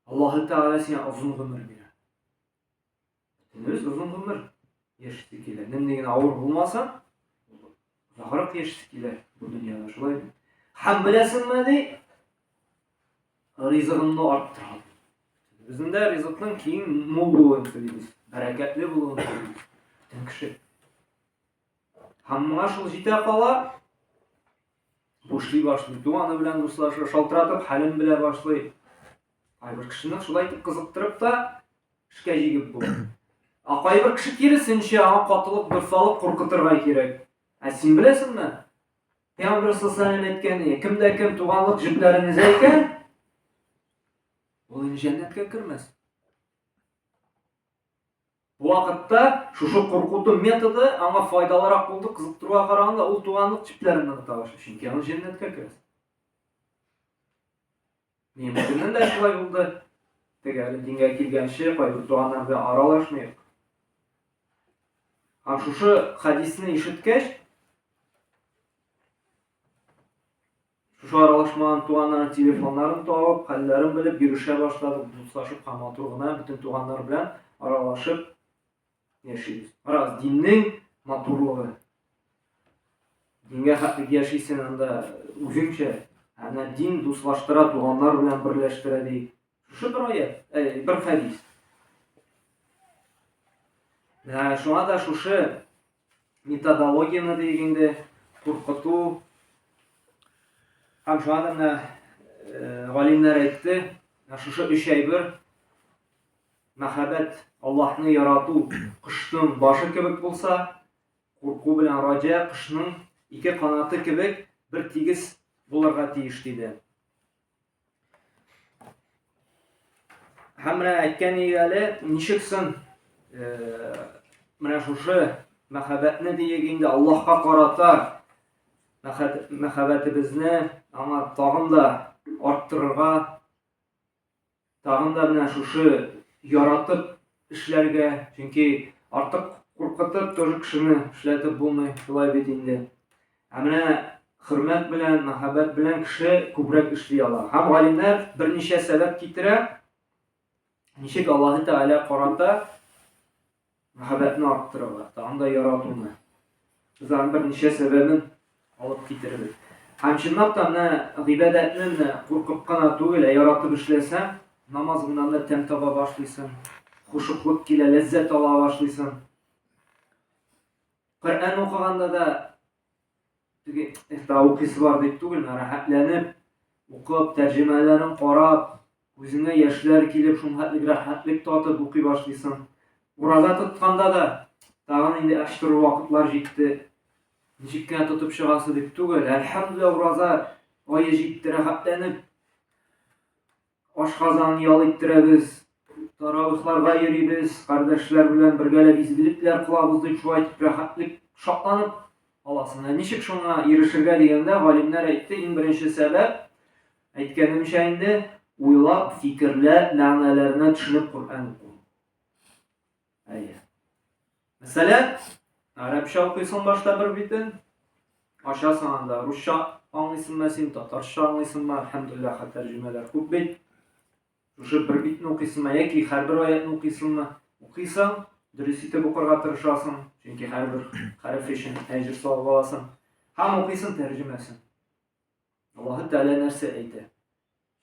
Аллаһы Тәгалә сиңа озын гомер бирә. Дөрес, озын гомер яшисе килә. Нинди генә авыр булмасын, озаграк яшисе килә бу дөньяда, шулай бит. Һәм беләсеңме ди, ризыгыңны арттыра. Безнең дә ризыкның киң мул булуын телибез, бәрәкәтле булуын телибез. Бөтен кеше. Һәм моңа шул җитә кала, бушлый башлый, туганы белән дуслаша, шалтыратып хәлен белә башлый. Кайбер кешене шулай итеп кызыктырып та эшкә җигеп була. Ә кайбер кеше киресенчә, аңа катылык, дорфалык куркытырга кирәк. Ә син беләсеңме? Пәйгамбер саллаллаху әйткән, кем дә кем туганлык җепләрен өзә икән, ул инде җәннәткә кермәс. Бу вакытта шушы куркыту методы аңа файдалырак булды, кызыктыруга караганда ул туганлык җепләрен ныгыта башлый, чөнки аны җәннәткә керәсе. Минем үземнең дә шулай булды. Теге әле дингә килгәнче кайбер туганнар белән аралашмыйк. Һәм шушы хәдисне ишеткәч, Шушы аралашмаган туганнарның телефоннарын табып, хәлләрен белеп, йөрешә башладык, дуслашып һәм матур гына бөтен туганнар белән аралашып яшибез. Карагыз, диннең матурлыгы. Дингә хәтлек яшисең анда үзеңчә. Ә менә дин дуслаштыра, туганнар белән берләштерә ди. Шушы бер аят, ә, бер хәдис. Менә шуңа да шушы методологияне диек инде, куркыту һәм шуңа да менә э, галимнәр әйтте, шушы өч әйбер мәхәббәт, Аллаһны ярату кошның башы кебек булса, курку белән раҗа кошның ике канаты кебек бер тигез булырга тиеш диде. Һәм менә әйткән әле, ничек соң э, менә шушы мәхәббәтне диек инде Аллаһка карата мәхәббәтебезне аңа тагын да арттырырга, тагын да менә шушы яратып эшләргә, чөнки артык куркытып тоже кешене эшләтеп булмый, шулай бит инде. Ә менә хөрмәт белән, мәхәббәт белән кеше күбрәк эшли ала. Һәм галимнәр берничә сәбәп китерә, ничек Аллаһы Тәгалә карата мәхәббәтне арттырырга, тагын да яратуны. Без аның берничә сәбәбен алып китербез. Һәм чынлап та менә гыйбадәтне менә куркып кына түгел, ә яратып эшләсәң, намазыңнан да тәм таба башлыйсың, хушыклык килә, ләззәт ала башлыйсың. Коръән укыганда да теге ихта укыйсы бар дип түгел, рәхәтләнеп укып, тәрҗемәләрен карап, күзеңә яшьләр килеп, шул хәтлек рәхәтлек татып укый башлыйсың. Ураза тотканда да тагын инде ач торыр вакытлар җитте. Ничек кенә тотып чыгасы дип түгел, әлхәмдүлилләһ, ураза ае җитте, рәхәтләнеп Ашказанын ял иттерәбез, таравихларга йөрибез, кардәшләр белән бергәләп изгелекләр кылабыз дип шулай итеп рәхәтлек, шатланып аласың. Ә ничек шуңа ирешергә дигәндә, галимнәр әйтте, иң беренче сәбәп, әйткәнемчә инде, уйлап, фикерләп, мәгънәләренә төшенеп Коръән уку. Әйе. Мәсәлән, гарәпчә укыйсың башта бер битен, ачасың анда русча аңлыйсыңмы син, татарча аңлыйсыңмы, әлхәмдүлилләһ, тәрҗемәләр күп бит. Шушы бер битне укыйсыңмы яки һәрбер аятны укыйсыңмы? Укыйсың, дөрес итеп укырга тырышасың, чөнки һәрбер хәреф өчен әҗер савап аласың. Һәм укыйсың тәрҗемәсен. Аллаһы Тәгалә нәрсә әйтә?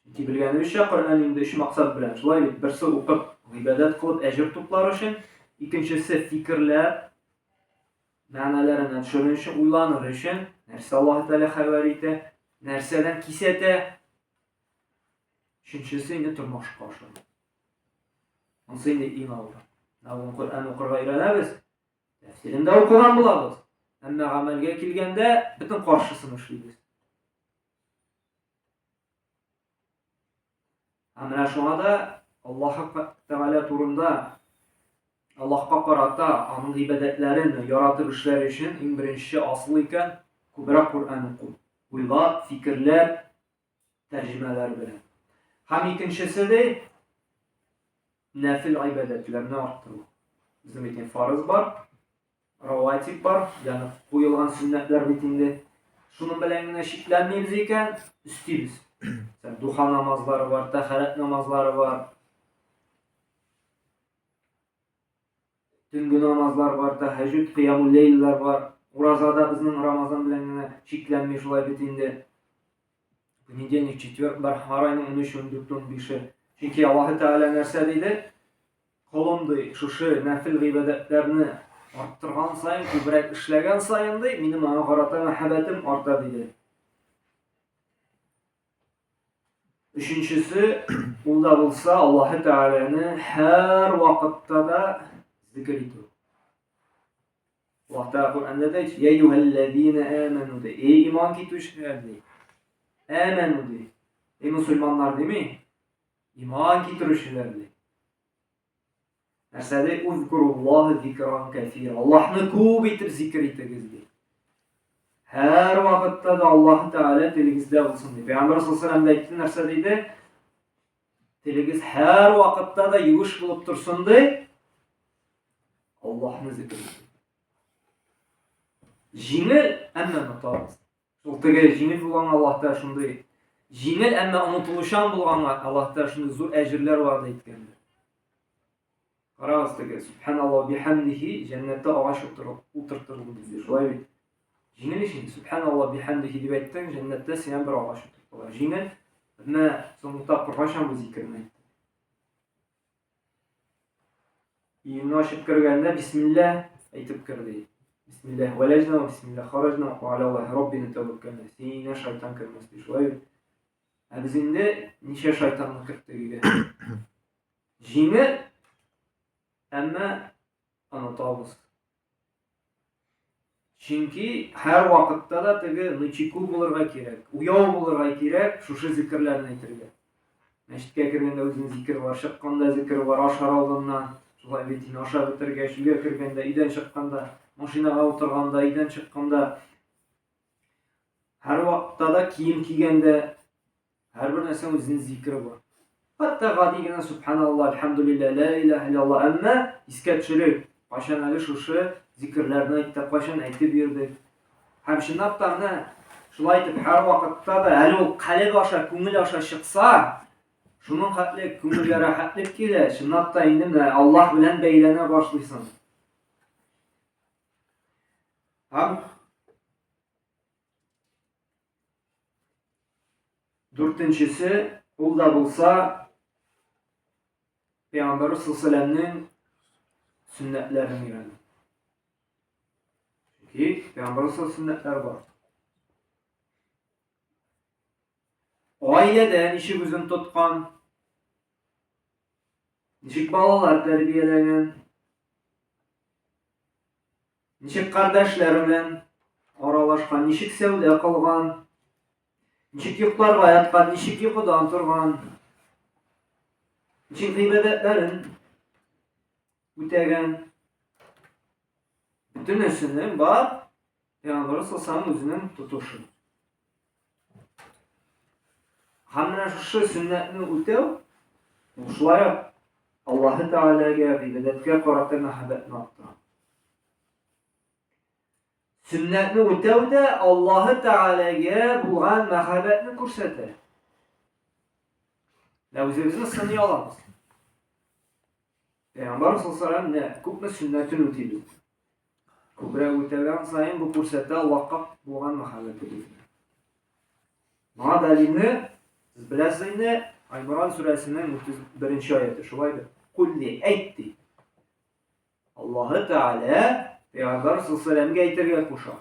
Чөнки белгәнебезчә, Коръән инде өч максат белән, шулай бит, берсе укып, гыйбадәт кылып әҗер туплар өчен, икенчесе фикерләп, мәгънәләренә төшерер өчен, уйланыр өчен, нәрсә Аллаһы Тәгалә хәбәр итә, нәрсәдән кисәтә. Өченчесе инде тормышка ашыру. Монысы инде иң авыры. Менә бүген Коръән укырга өйрәнәбез, тәфсирен дә укыган булабыз. Әмма гамәлгә килгәндә бөтен каршысын эшлибез. Ә менә шуңа да Аллаһ Тәгалә турында Аллаһка карата аның гыйбадәтләрен яратып эшләр өчен иң беренче асыл икән күбрәк Коръән уку. Уйлап, фикерләп, тәрҗемәләр белән. Һәм икенчесе дә нәфил гыйбадәтләрне арттыру. Безнең бит фарыз бар, Раватиб бар, ягъни куелган сөннәтләр бит инде. Шуның белән генә чикләнмибез икән, өстибез. Мәсәлән, духа намазлары бар, тәһарәт намазлары бар. Төнге намазлар бар, тәһәҗүд, кыямул ләйлләр бар. Ураза да безнең Рамазан белән генә чикләнми шулай бит инде. Понедельник, четверг бар, һәр айның 13, 14, 15-е. Чөнки Аллаһы Тәгалә нәрсә диде? Колым, ди, шушы нәфел гыйбадәтләрне арттырган саен, күбрәк эшләгән саен, ди, минем аңа карата мәхәббәтем арта, диде. Өченчесе, ул да булса Аллаһы Тәгаләне һәр вакытта да зикер итү. Аллаһ Тәгалә Коръәндә дә әйтә, "Я әйюһәлләзина аману" ди. Эй иман китерүчеләр ди. Аману ди. Эй мусульманнар дими. Иман китерүчеләр ди. Нәрсә ди? Узкуруллаһ зикран кәсира. Аллаһны күп итеп зикер итегез ди. Һәр вакытта да Аллаһ Тәгалә телегездә булсын ди. Пәйгамбәр саллаллаһу алейһи әйтте нәрсә диде? Телегез һәр вакытта да юеш булып торсын ди. Аллаһны зикер итегез. Җиңел, әмма онытабыз. Шул теге җиңел булганга Аллаһ Тәгалә шундый җиңел, әмма онытылучан булганга Аллаһ Тәгалә шундый зур әҗерләр вәгъдә иткәндер. Карагыз теге, субханаллаһ бихамдихи, җәннәттә агач утыртылды диде. Шулай бит. Җиңел ич инде, субханаллаһ бихамдихи дип әйттең, җәннәттә сиңа бер агач утырталар. Җиңел, әмма соңгы тапкыр кайчан бу зикерне әйттең? Өеңне ачып кергәндә бисмилла әйтеп кер ди. Бисмилла вәләҗна, бисмилла хараҗна, ва аля Аллаһи раббина тәвәккәлнә. Синең өеңә шайтан кермәс ди. Шулай бит. Ә без инде ничә шайтанны керттек өйгә? Җиңел, әмма онытабыз. Чөнки һәр вакытта да теге нычеку булырга кирәк, уяу булырга кирәк шушы зикерләрне әйтергә. Мәчеткә кергәндә үзенең зикере бар, чыкканда зикере бар, ашар алдыннан, шулай бит инде ашап бетергәч, өйгә кергәндә, өйдән чыкканда, машинага утырганда, өйдән чыкканда, һәр вакытта да кием кигәндә, Һәрбер нәрсәнең үзенең зикере бар. Хәтта гади генә субханаллаһ, альхамдулилла, ла илаһа иллаллаһ, әмма искә төшерик, кайчан әле шушы зикерләрне әйттек, кайчан әйтеп йөрдек. Һәм чынлап та менә шулай итеп һәр вакытта да әле ул калеб аша, күңел аша чыкса, шуның хәтле күңелгә рәхәтлек килә, чынлап та инде менә Аллаһ белән бәйләнә башлыйсың. Һәм Дүртенчесе, ул да булса, Пәйгамбәрбез саллаллаһу сөннәтләрен өйрәнү. Чөнки Пәйгамбәрбез сөннәтләре бар. Гаиләдә ничек үзен тоткан, ничек балалар тәрбияләгән, Ничек кардәшләре белән аралашкан, ничек сәүдә кылган, ничек йокларга яткан, ничек йокыдан торган, ничек гыйбадәтләрен үтәгән. Бөтенесенең бар Пәйгамбәр саллаллаху үзенең тотышы. Һәм менә шушы сөннәтне үтәү, ул шулай ук Аллаһы Тәгаләгә, гыйбадәткә карата мәхәббәтне арттыра. Сөннәтне үтәү дә Аллаһы Тәгаләгә булган мәхәббәтне күрсәтә. Ә үзебезне сыный алабыз. Пәйгамбәр саллаллаху алейһи ва күпме сөннәтен үтибез. Күбрәк үтәгән саен бу күрсәтә Аллаһка булган мәхәббәтебезне. Моңа дәлилне сез беләсез инде, Аймран сүрәсенең 31 аяты, шулай бит? Кул ди, әйт ди. Аллаһы Тәгалә Пәйгамбәр саллаллаху әйтергә куша.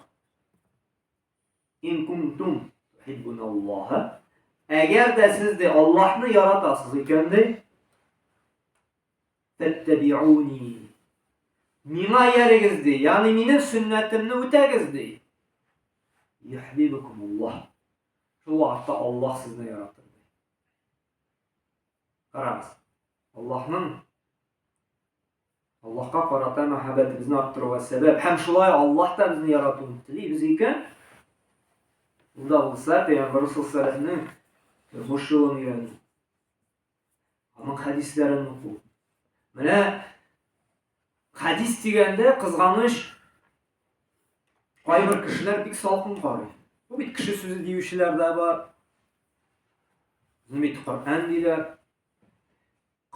Ин кунтум тухиббуналлаһа. Әгәр дә сез ди Аллаһны яратасыз икән ди, Фәттәбиуни. Миңа иярегез ди, ягъни минем сөннәтемне үтәгез ди. Юхбибукумуллаһ. Шул вакытта Аллаһ сезне яратыр ди. Карагыз. Аллаһның Аллаһка карата мәхәббәтебезне арттыруга сәбәп һәм шулай Аллаһ та безне яратуын телибез икән, ул да булса Пәйгамбәр саллаллаху алейһи тормыш юлын өйрәнү. Аның хәдисләрен уку. Менә хәдис дигәндә кызганыч кайбер кешеләр бик салкын карый. Бу бит кеше сүзе диючеләр дә бар. Бу бит Коръән диләр.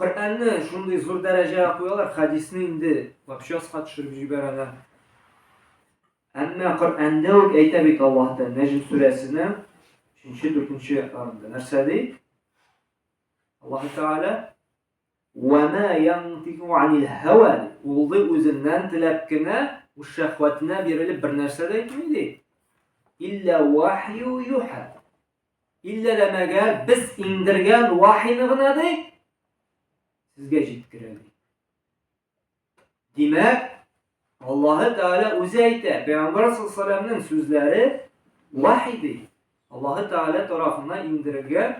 Коръәнне шундый зур дәрәҗәгә куялар, хәдисне инде вообще аска төшереп җибәрәләр. Әмма Коръәндә үк әйтә бит Аллаһ Тәгалә Нәҗм сүрәсенең 3-4 аятларында. Нәрсә ди? Аллаһ Тәгалә Ва ма янтику анил һава ул ди үзеннән теләп кенә үз шәһвәтенә бирелеп бер нәрсә дә әйтми ди. Илля вахью юха. Илля дә мәгәр без иңдергән вахины гына ди сезгә җиткерә ди. Димәк, Аллаһы Тәгалә үзе әйтә, Пәйгамбәр саллаллаһу сүзләре вахи ди. Аллаһы Тәгалә тарафыннан иңдерелгән,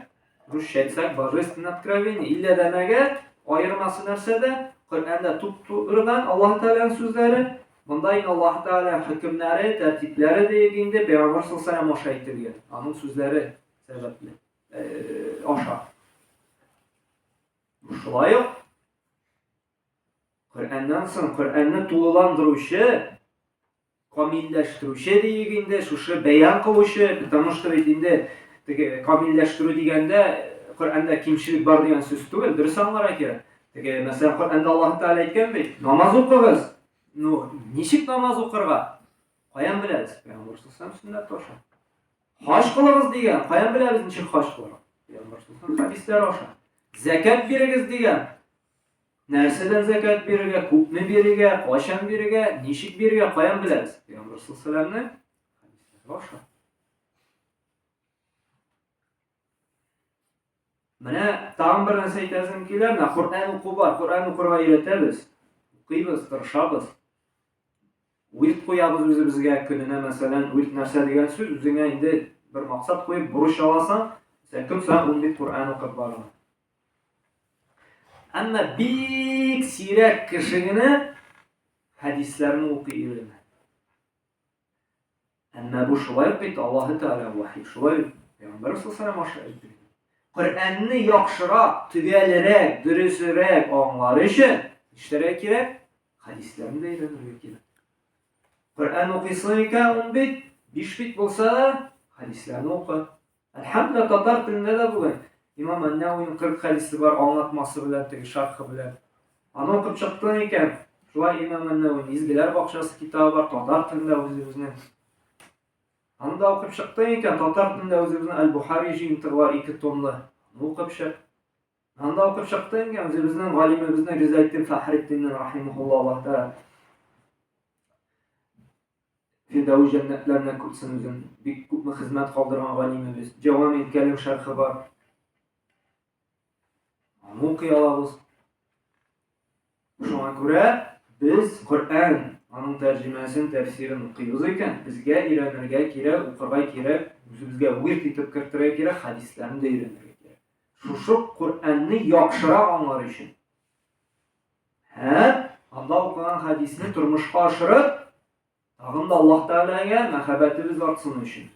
русча әйтсәк, божественное откровение. Иллә дә мәгәр аермасы нәрсәдә? Коръәндә туп-турыдан Аллаһы Тәгаләнең сүзләре, монда инде Аллаһы Тәгаләнең хөкемнәре, тәртипләре диек инде Пәйгамбәр саллаллаһу аша әйтелгән. Аның сүзләре сәбәпле аша. Шулай ук Коръәннән соң Коръәнне тулыландыручы камилләштерүче диек инде, шушы бәян кылучы, потому что бит инде теге камилләштерү дигәндә Коръәндә кимчелек бар дигән сүз түгел, дөрес аңларга кирәк. Теге, мәсәлән, Коръәндә Аллаһ Тәгалә әйткән бит, намаз укыгыз. Ну, ничек намаз укырга? Каян беләбез? Пәйгамбәр саллаллаху сөннәт аша. Хаҗ кылыгыз дигән, каян беләбез ничек хаҗ кылырга? Пәйгамбәр саллаллаху хәдисләр аша. Зәкят бирегез дигән. Нәрсәдән зәкят бирергә, күпме бирергә, кайчан бирергә, ничек бирергә, каян беләбез? Пәйгамбәр саллаллаху хәдисләр аша. Менә тагын бер нәрсә әйтәсем килә, менә Коръән уку бар, Коръән укырга өйрәтәбез. Укыйбыз, тырышабыз. Вирд куябыз үзебезгә, көненә мәсәлән, вирд нәрсә дигән сүз, үзеңә инде бер максат куеп, бурыч аласың, сен көн саен 10 бит Коръән укып барырга. Әмма бик сирәк кеше генә хәдисләрне укый өйрәнә. Әмма бу шулай ук бит Аллаһы Тәгалә вахи, шулай ук Пәйгамбәр саллаллаху аша әйтелгән. Коръәнне яхшырак, төгәлрәк, дөресрәк аңлар өчен нишләргә кирәк? Хәдисләрне дә өйрәнергә кирәк. Коръән укыйсың икән, ун бит, биш бит булса да, хәдисләрне укы. Әлхәмдүлилләһ, татар телендә дә бүген Имам Ән-Нәвәвинең 40 хәдисе бар, аңлатмасы белән, теге шархы белән. Аны укып чыктың икән, шулай Имам Ән-Нәвәвинең Изгеләр бакчасы китабы бар, татар телендә үзебезнең. Аны да укып чыктың икән, татар телендә үзебезнең Әл-Бухари җыентыгы бар, ике томлы. Аны укып чык. Аны да укып чыктың икән, үзебезнең галимебезнең Ризаэддин Фәхретдиннең рахимаһуллаһ Аллаһ Тәгалә Фирдәвес җәннәтләренә күрсен үзен. Бик күпме хезмәт калдырган галимебез. Җавамил кәлим шәрхе бар. Аны укый алабыз. Шуңа күрә без Коръән, аның тәрҗемәсен, тәфсирен укыйбыз икән, безгә өйрәнергә кирәк, укырга кирәк, үзебезгә вирд итеп кертергә кирәк, хәдисләрне дә өйрәнергә кирәк. Шушы Коръәнне яхшырак аңлар өчен. Һәм анда укыган хәдисне тормышка ашырып, тагын да Аллаһ Тәгаләгә мәхәббәтебез артсын өчен.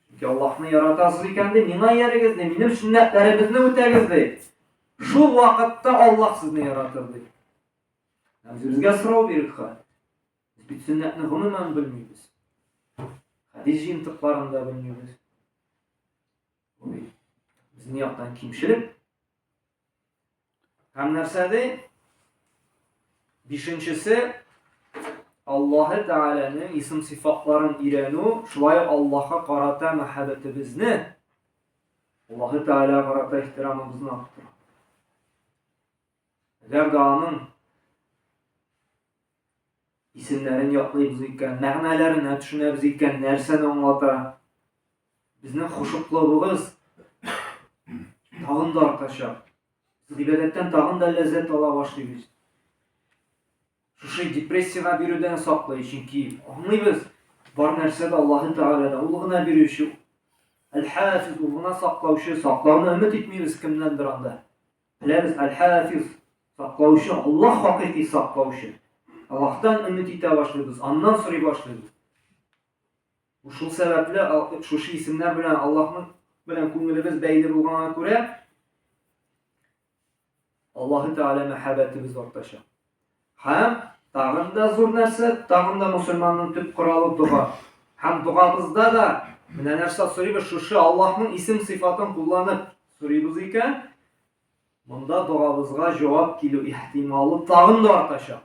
Чөнки Аллаһны яратасыз икән ди, миңа иярегез ди, минем сөннәтләремезне үтәгез ди. Шул вакытта Аллаһ сезне яратыр ди. Үзебезгә сорау бирик ха. Без бит сөннәтне гомумән белмибез. Хәдис җыентыкларын да белмибез. Бу бит безнең яктан кимчелек. Һәм нәрсә ди? Бишенчесе Аллаһы Тәгаләнең исем сыйфатларын өйрәнү, шулай ук Аллаһка карата мәхәббәтебезне, Аллаһы Тәгаләгә карата ихтирамыбызны арттыра. Әгәр дә аның исемнәрен ятлыйбыз икән, мәгънәләренә төшенәбез икән, нәрсәне аңлата, безнең хошуклылыгыбыз тагын да артачак. Без гыйбадәттән тагын да ләззәт ала башлыйбыз. Шушы депрессиягә бирүдән саклый, чөнки аңлыйбыз, бар нәрсә дә Аллаһы Тәгаләдә, ул гына бирүче, Әл-Хафиз, ул гына саклаучы, саклауны өмет итмибез кемнәндер анда. Беләбез, Әл-Хафиз, саклаучы, Аллаһ хакыйкый саклаучы. Аллаһтан өмет итә башлыйбыз, аннан сорый башлыйбыз. Шул сәбәпле шушы исемнәр белән Аллаһның белән күңелебез бәйле булганга күрә, Аллаһы Тәгалә мәхәббәтебез артачак. Һәм тагын да зур нәрсә, тагын да мусульманның төп коралы дога. Һәм догабызда да менә нәрсә сорыйбыз, шушы Аллаһның исем сыйфатын кулланып сорыйбыз икән, монда догабызга җавап килү ихтималы тагын да артачак.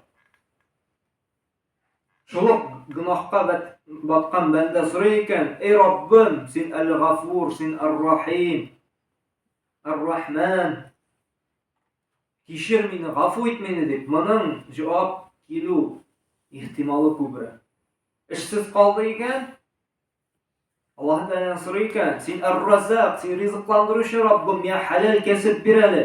Шул ук гөнаһка баткан бәндә сорый икән, Эй Раббым, син Әл-Гафур, син Ар-Рахим, Ар-Рахман, кичер мине, гафу ит мине дип, моның җавап килү ихтималы күбрәк. Эшсез калды икән, Аллаһ Тәгаләдән сорый икән, син Ар-Раззак, син ризыкландыручы Раббым, миңа хәләл кәсеп бир әле,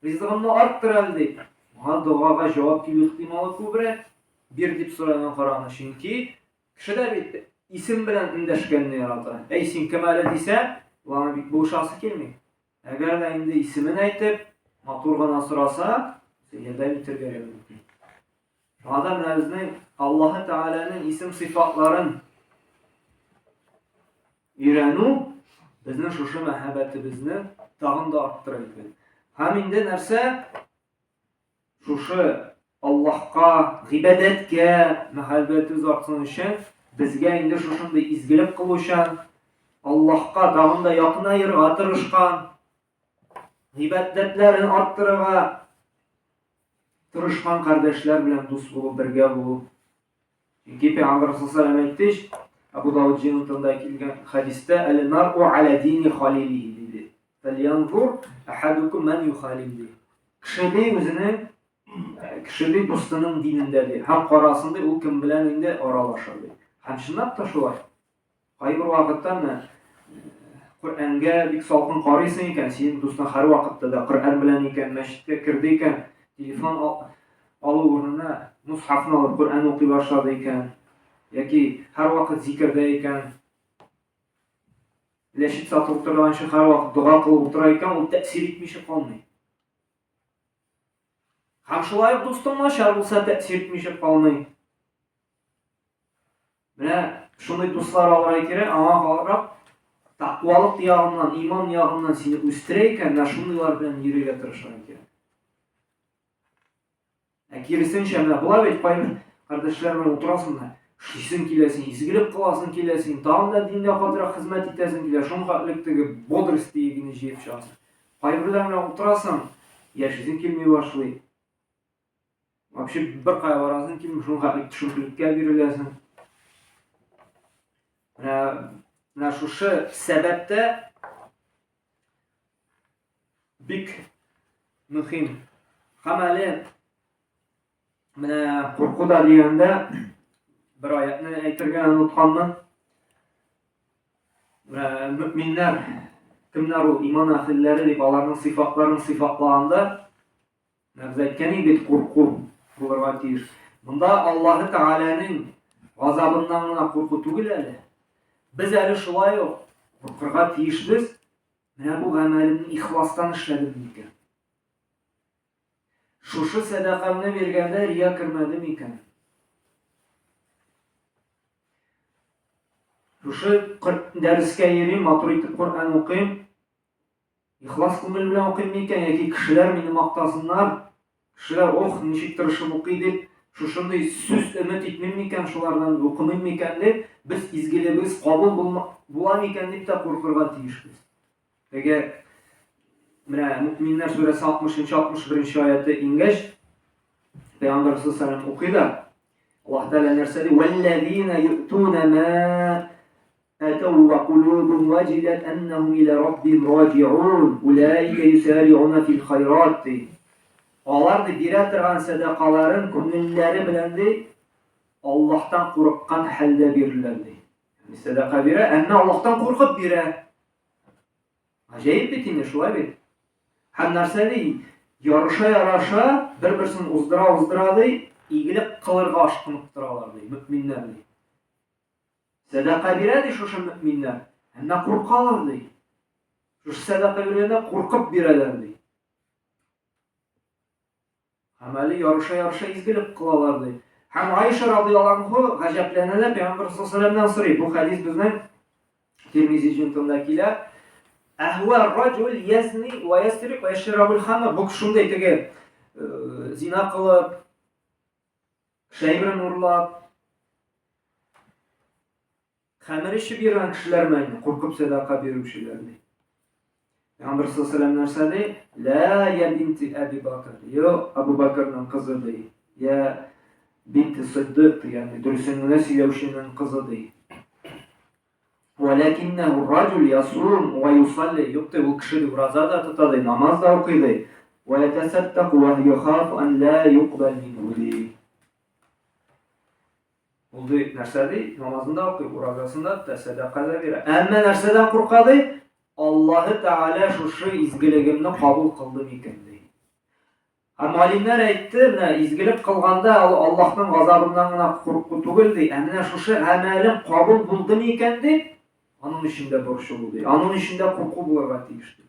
ризыгымны арттыр әле дип. Моңа догага җавап килү ихтималы күбрәк, бир дип сораган караганда, чөнки кеше дә бит исем белән эндәшкәнне ярата. Әй, син кем әле дисә, ул аңа бик булышасы килми. Әгәр дә инде исемен әйтеп, матур гына сораса, ярдәм итәргә дә мөмкин. Шуңа да менә безнең Аллаһы Тәгаләнең исем сыйфатларын өйрәнү безнең шушы мәхәббәтебезне тагын да арттыра икән. Һәм инде нәрсә? Шушы Аллаһка, гыйбадәткә мәхәббәтебез артсын өчен Безгә инде шушындый изгелек кылучан, Аллаһка тагын да якынаерга тырышкан, гыйбадәтләрен арттырырга тырышкан кардәшләр белән дус булып бергә булу. Чөнки Пәйгамбәр саллаллаху алейһи әйтте, Абу Дауд җыентында килгән хәдистә, "Әл-мар'у аля дини халилихи" диде. Фәльянзур ахадукум ман юхалил ди. Кеше ди үзенең кеше ди дустының динендә ди. Һәм карасын ди, ул кем белән инде аралаша ди. Һәм чынлап та шулай. Кайбер вакытта менә Коръәнгә бик салкын карыйсың икән, синең дустың һәрвакытта да Коръән белән икән, мәчеткә керде икән, телефон алу урынына мусхафны алып Коръән укый башлады икән, яки һәрвакыт зикердә икән, ләшит сатып утырганчы һәрвакыт дога кылып утыра икән, ул тәэсир итмичә калмый. Һәм шулай ук дустың начар булса тәэсир итмичә калмый. Менә шундый дуслар алырга кирәк, аңа карап, тәкъвалык ягыннан, иман ягыннан сине үстерә икән, менә шундыйлар белән йөрергә тырышырга кирәк. Ә киресенчә, менә була бит кайбер кардәшләр белән утырасың да, эшлисең килә син, изгелек кыласың килә син, тагын да диндә катырак хезмәт итәсең килә, шуның хәтлек теге бодрость дигәнне җыеп чыгасың. Кайберләр белән утырасың, яшисең килми башлый. Вообще бер кая барасың килми, шуның хәтле төшенкелеккә биреләсең. Менә менә шушы сәбәптә бик мөһим. Һәм әле менә курку да дигәндә бер аятны әйтергә онытканмын. Менә мөминнәр кемнәр ул иман әһелләре дип аларның сыйфатларын сыйфатлаганда Без әйткән идек, курку булырга тиеш. Монда Аллаһы Тәгаләнең газабыннан гына курку түгел әле. Без әле шулай ук куркырга тиешбез. Менә бу гамәлемне ихластан эшләдем микән? Шушы сәдакамны биргәндә рия кермәде микән? Шушы дәрескә йөрим, матур итеп Коръән укыйм. Ихлас күңел белән укыйм микән, яки кешеләр мине мактасыннар, кешеләр, ох, ничек тырышып укый дип, шушындый сүз өмет итмим микән шулардан, укымыйм микән дип, без изгелегебез кабул була микән дип тә куркырга тиешбез. Теге менә Мөэминнәр сүрәсе 60-61 аяты иңгәч, Пәйгамбәр саллаллаху алейһи укый да, Аллаһ Тәгалә нәрсә ди? Вәлләзина ю'туна ма Атау ва кулубухум ваҗилат әннәһум илә раббихим раҗиун, улаика юсариуна фил хайрат, ди. Алар, ди, бирә торган сәдакаларын күңелләре белән, ди, Аллаһтан курыккан хәлдә бирерләр, ди. Ягъни сәдака бирә, әмма Аллаһтан куркып бирә. Гаҗәеп бит инде, шулай бит? Һәм нәрсә ди? Ярыша-ярыша, бер-берсен уздыра-уздыра, ди, игелек кылырга ашкынып торалар, ди, мөэминнәр, ди. Сәдака бирә ди шушы мөэминнәр, әмма куркалар ди. Шушы сәдака биргәндә куркып бирәләр ди. Һәм әле ярыша-ярыша изгелек кылалар ди. Һәм Аиша радыяллаһу анху гаҗәпләнә дә Пәйгамбәр саллаллаху алейһи сорый. Бу хәдис безнең Тирмизи җыентында килә. Әһвә раҗул язни ва ясрик ва яшрабул хамр. Бу шундый теге э, зина кылып, Шәйберен урлап, хәмер эчеп йөргән кешеләрме инде, куркып сәдака бирүчеләрме? Пәйгамбер саллаллаху алейһи нәрсә ди? Ла я бинти Әби Бакр. Йо, Абу Бакрның кызы ди. Я бинти Сиддык, ягъни дөресен генә сөйләүченең кызы ди. Вәләкиннәһу раҗул ясум вә юсалли. Юк ди, ул кеше ди ураза да тота ди, намаз да укый ди. Вә ятәсәддәку вә яхафу ан ла юкбал минһу ди. Ул ди, нәрсә ди? Намазын да укый, уразасын да тота, сәдака да бирә. Әмма нәрсәдән курка ди? Аллаһы Тәгалә шушы изгелегемне кабул кылды микән ди. Һәм галимнәр әйтте, менә изгелек кылганда ул Аллаһның газабыннан гына курку түгел ди, ә менә шушы гамәлем кабул булды микән дип, аның өчен дә борчылу ди, аның өчен дә курку булырга тиеш ди.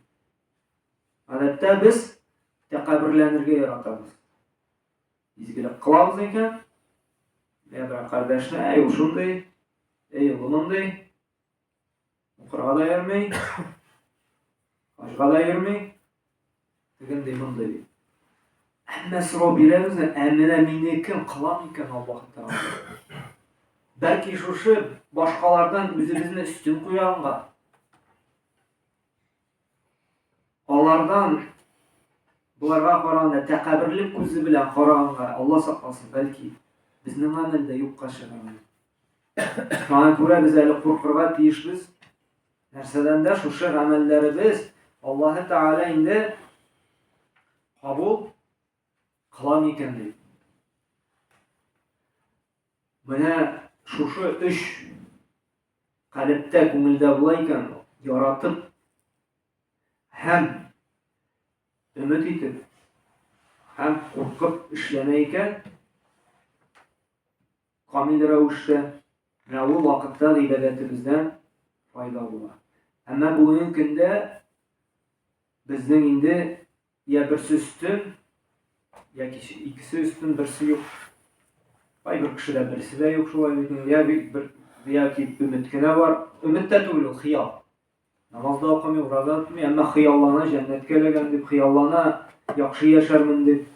Гадәттә без тәкәбберләнергә яратабыз. Изгелек кылабыз икән, менә бер кардәшне, әй ул шундый, әй ул мондый, Укырга да йөрми, хаҗга да йөрми, тегендей мондый дип. Әмма сорау бирәбез дә, ә менә минекен кыла микән Аллаһ Тәгалә? Бәлки шушы башкалардан үзебезне өстен куянга, алардан боларга караганда тәкәбберлек күзе белән караганга, Алла сакласын, бәлки безнең гамәл дә юкка чыгар. Шуңа күрә без әле куркырга тиешбез. Нәрсәдән дә шушы гамәлләребез Аллаһы Тәгалә инде кабул кыла микән дип. Менә шушы өч калептә күңелдә була икән, яратып һәм өмет итеп һәм куркып эшләнә икән, камил рәвештә, менә ул вакытта гыйбадәтебездән файда була. Әмма бүгенге көндә безнең инде Я берсе өстен, яки икесе өстен, берсе юк. Кайбер кешедә берсе дә юк шулай бит инде. Я бер яки өмет кенә бар. Өмет тә түгел ул, хыял. Намаз да укымый, ураза тотмый, әмма хыяллана, җәннәткә эләгәм дип хыяллана, яхшы яшәрмен дип.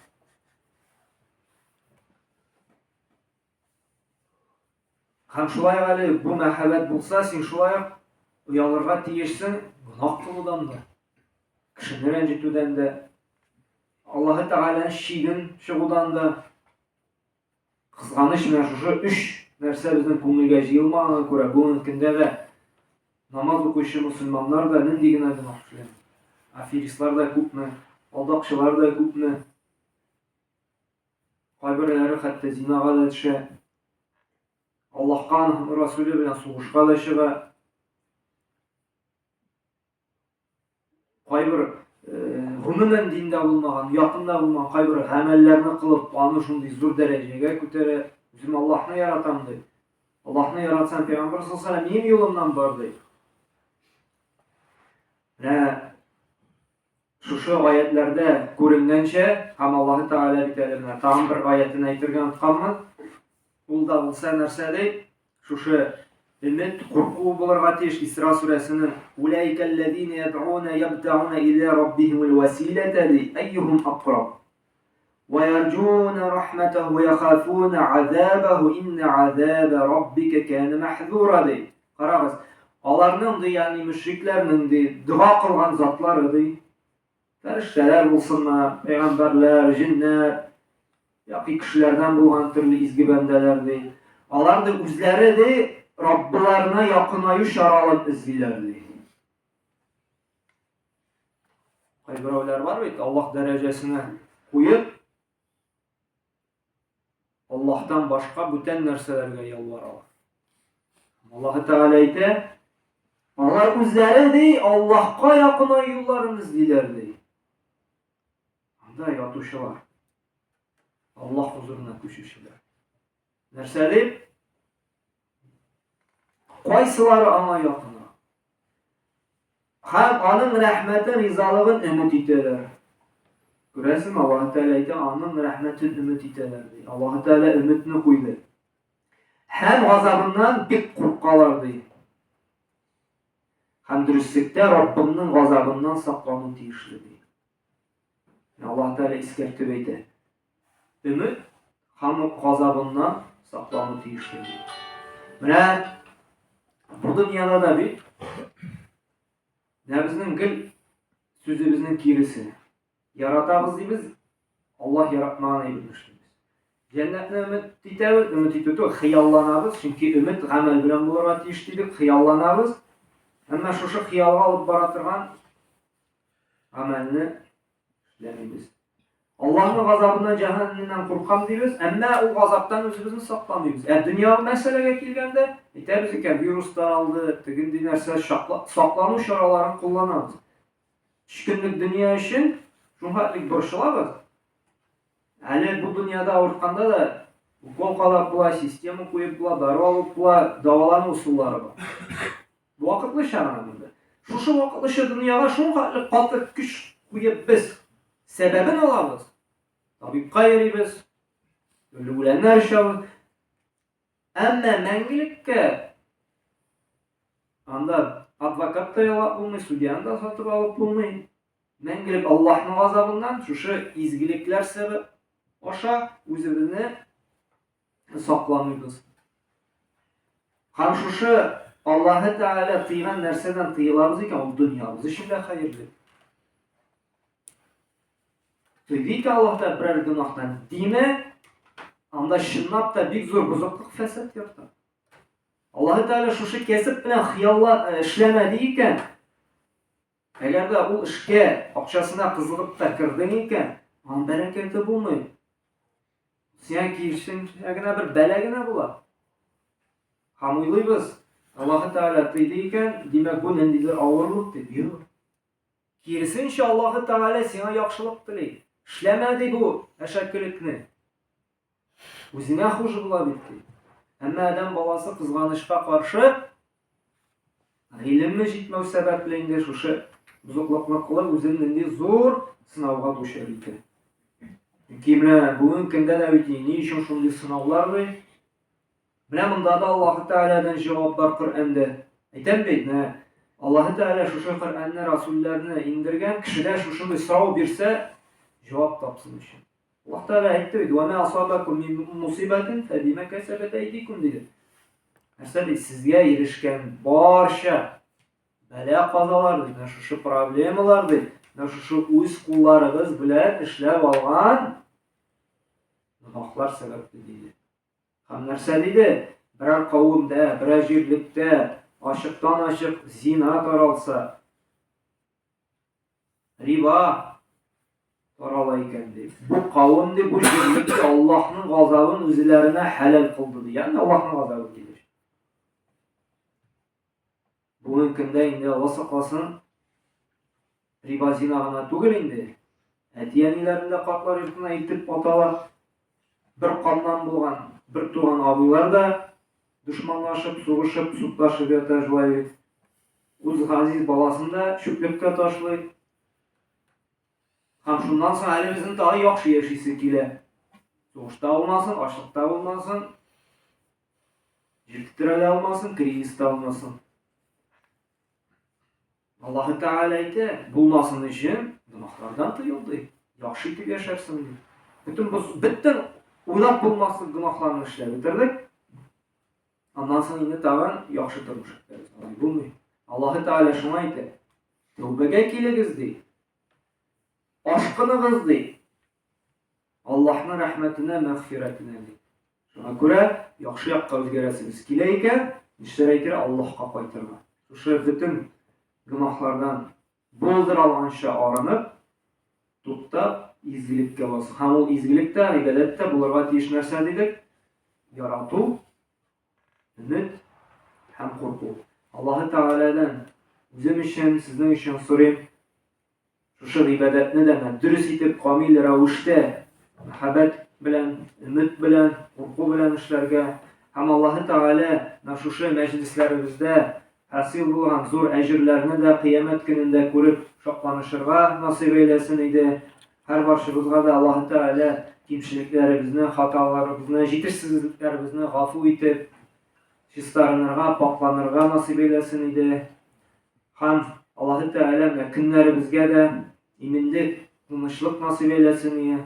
Һәм шулай ук әле бу мәхәббәт булса, син шулай ук оялырга тиешсең гөнаһ кылудан да, кешене рәнҗетүдән дә, Аллаһы Тәгаләнең чиген чыгудан да. Кызганыч, менә шушы өч нәрсә безнең күңелгә җыелмаганга күрә, бүгенге көндә дә намаз укучы мөселманнар да нинди генә гөнаһ эшләми. Аферистлар да күпме, алдакчылар да күпме. Кайберләре хәтта зинага да төшә. Аллаһка, аның Расуле белән сугышка да чыга. Кайбер гомумән диндә булмаган, якында булмаган кайбер гамәлләрне кылып, аны шундый зур дәрәҗәгә күтәрә. Үзем Аллаһны яратам ди. Аллаһны яратсаң, пәйгамбәр саллаллаһу алейһи минем юлымнан бар ди. Менә Шушы аятьләрдә күренгәнчә, һәм Аллаһы Тәгалә бит әле менә тагын бер аятен әйтергә онытканмын. Ул да булса нәрсә ди? Шушы өмет, курку булырга тиеш. Исра сүрәсенең Улайкаллазина яд'уна ябтагуна иля раббихимул василата ди, әйюһум акраб. Ва ярҗуна рахматаху ва яхафуна азабаху инна азаба раббика кана махзура ди. Карагыз, аларның ди, ягъни мөшрикләрнең ди, дога кылган затлары ди, фәрештәләр булсыннар, пәйгамбәрләр, җеннәр, яки кешеләрдән булган төрле изге бәндәләр ди. Алар ди үзләре ди Раббыларына якынаю чараларын эзлиләр ди. Кайберәүләр бар бит, Аллаһ дәрәҗәсенә куеп, Аллаһтан башка бүтән нәрсәләргә ялваралар. Аллаһ Тәгалә әйтә, алар үзләре ди, Аллаһка якынаю юлларын эзлиләр ди. Анда ятучылар. Аллаһ хузурына күчүчеләр. Нәрсә дип? Кайсылары аңа якынрак? Һәм аның рәхмәтен, ризалыгын өмет итәләр. Күрәсеңме, Аллаһ Тәгалә әйтә, аның рәхмәтен өмет итәләр ди. Аллаһ Тәгалә өметне куйды. Һәм газабыннан бик куркалар ди. Һәм дөреслектә Раббыңның газабыннан саклану тиешле ди. Аллаһ Тәгалә искәртеп әйтә. Өмет һәм газабыннан саклану тиешле. Менә бу дөньяда да бит менә безнең гел сүзебезнең киресе. Яратабыз дибез, Аллаһ яратмаган әйберне эшлибез. Җәннәтне өмет итәбез, өмет итү түгел, хыялланабыз, чөнки өмет гамәл белән булырга тиеш дидек, хыялланабыз. Әмма шушы хыялга алып бара торган гамәлне эшләмибез. Аллаһның газабыннан, җәһәннәмнән куркам дибез, әмма ул газаптан үзебезне сакламыйбыз. Ә дөньяви мәсьәләгә килгәндә, әйтәбез икән, вирус таралды, тегенди нәрсә, саклану чараларын кулланабыз. Өч көнлек дөнья өчен шуңа бик борчылабыз. Әле бу дөньяда авыртканда да укол кадап була, система куеп була, дару алып була, дәвалану ысуллары бар. Вакытлыча гына монда. Шушы вакытлыча дөньяга шулхәтле каты көч куеп без сәбәбен алабыз. Табибка йөрибез, төрле үләннәр эчәбез. Әмма мәңгелеккә анда адвокат та яллап булмый, судьяны да сатып алып булмый. Мәңгелек Аллаһның газабыннан шушы изгелекләр сәбәп аша үзебезне сакламыйбыз. Һәм шушы Аллаһы Тәгалә тыйган нәрсәдән тыелабыз икән, ул дөньябыз өчен дә хәерле. Тыйды икән Аллаһ Тәгалә берәр гөнаһтан, димәк, анда чынлап та бик зур бозыклык, фәсад ята. Аллаһы Тәгалә шушы кәсеп белән хыялла э, эшләмәде икән, әгәр дә ул эшкә акчасына кызыгып та кердең икән, аның бәрәкәте булмый. Сиңа киресенчә генә бер бәла генә була. Һәм уйлыйбыз, Аллаһы Тәгалә тыйды икән, димәк бу ниндидер авырлык дип. Юк. Киресенчә Аллаһы Тәгалә сиңа яхшылык тели. Эшләмә ди бу әшәкелекне. Үзеңә хуже була бит ди. Әмма адәм баласы кызганычка каршы гыйлеме җитмәү сәбәпле инде шушы бозыклыкны кылып үзен нинди зур сынауга дучар итә. Чөнки менә бүгенге көндә дә бит ни өчен шундый сынаулар ди? Менә монда да Аллаһы Тәгаләдән җавап бар Коръәндә. Әйтәм бит, менә Аллаһы Тәгалә шушы Коръәнне расулләрне индергән, кешедә шушындый сорау бирсә, җавап тапсын өчен. Аллаһ Тәгалә әйтте бит, "Ва ма асабакум мин мусибатин фабима касабат айдикум" диде. Нәрсә ди? Сезгә ирешкән барча бәла казалар ди, менә шушы проблемалар ди, менә шушы үз кулларыгыз белән эшләп алган гөнаһлар сәбәпле диде. Һәм нәрсә диде? Берәр кавемдә, берәр җирлектә ачыктан-ачык зина таралса, Риба тарала икән ди. Бу кавым ди, бу җирлек ди, Аллаһның газабын үзләренә хәләл кылды ди. Ягъни Аллаһның газабы килер. Бүгенге көндә инде Алла сакласын, риба зина гына түгел инде. Әти-әниләрен дә картлар йортына илтеп аталар. Бер каннан булган, бер туган абыйлар да дошманлашып, сугышып, судлашып ята шулай бит. Үз газиз баласын да чүплеккә ташлый. Һәм шуннан соң әле безнең тагы яхшы яшисе килә. Сугышта булмасын, ачлыкта булмасын, җир тетрәлә алмасын, кризис та булмасын. Аллаһы Тәгалә әйтә, булмасын өчен гөнаһлардан тыел ди. Яхшы итеп яшәрсең ди. Бөтен бөтен уйлап булмаслык гөнаһларны эшләп бетердек. Аннан соң инде тагын яхшы тормыш көтәбез. Алай булмый. Аллаһы Тәгалә шуңа әйтә. Тәүбәгә килегез ди. Ашкыныгыз ди. Аллаһның рәхмәтенә, мәгъфирәтенә ди. Шуңа күрә яхшы якка үзгәрәсегез килә икән, нишләргә кирәк? Аллаһка кайтырга. Шушы бөтен гөнаһлардан булдыра алганча арынып, туктап, изгелеккә басу. Һәм ул изгелек тә, гыйбадәт тә булырга тиеш нәрсә дидек? Ярату, өмет һәм курку. Аллаһы Тәгаләдән үзем өчен, сезнең өчен сорыйм, Шушы гыйбадәтне дә менә дөрес итеп, камил рәвештә, мәхәббәт белән, өмет белән, курку белән эшләргә һәм Аллаһы Тәгалә менә шушы мәҗлесләребездә хасил булган зур әҗерләрне дә кыямәт көнендә күреп шатланышырга насыйп әйләсен иде. Һәр барчыбызга да Аллаһы Тәгалә кимчелекләребезне, хаталарыбызны, җитешсезлекләребезне гафу итеп, чистарынырга, пакъланырга насыйп әйләсен иде. Һәм Аллаһы Тәгалә менә көннәребезгә дә иминлек, тынычлык насыйп әйләсен ие.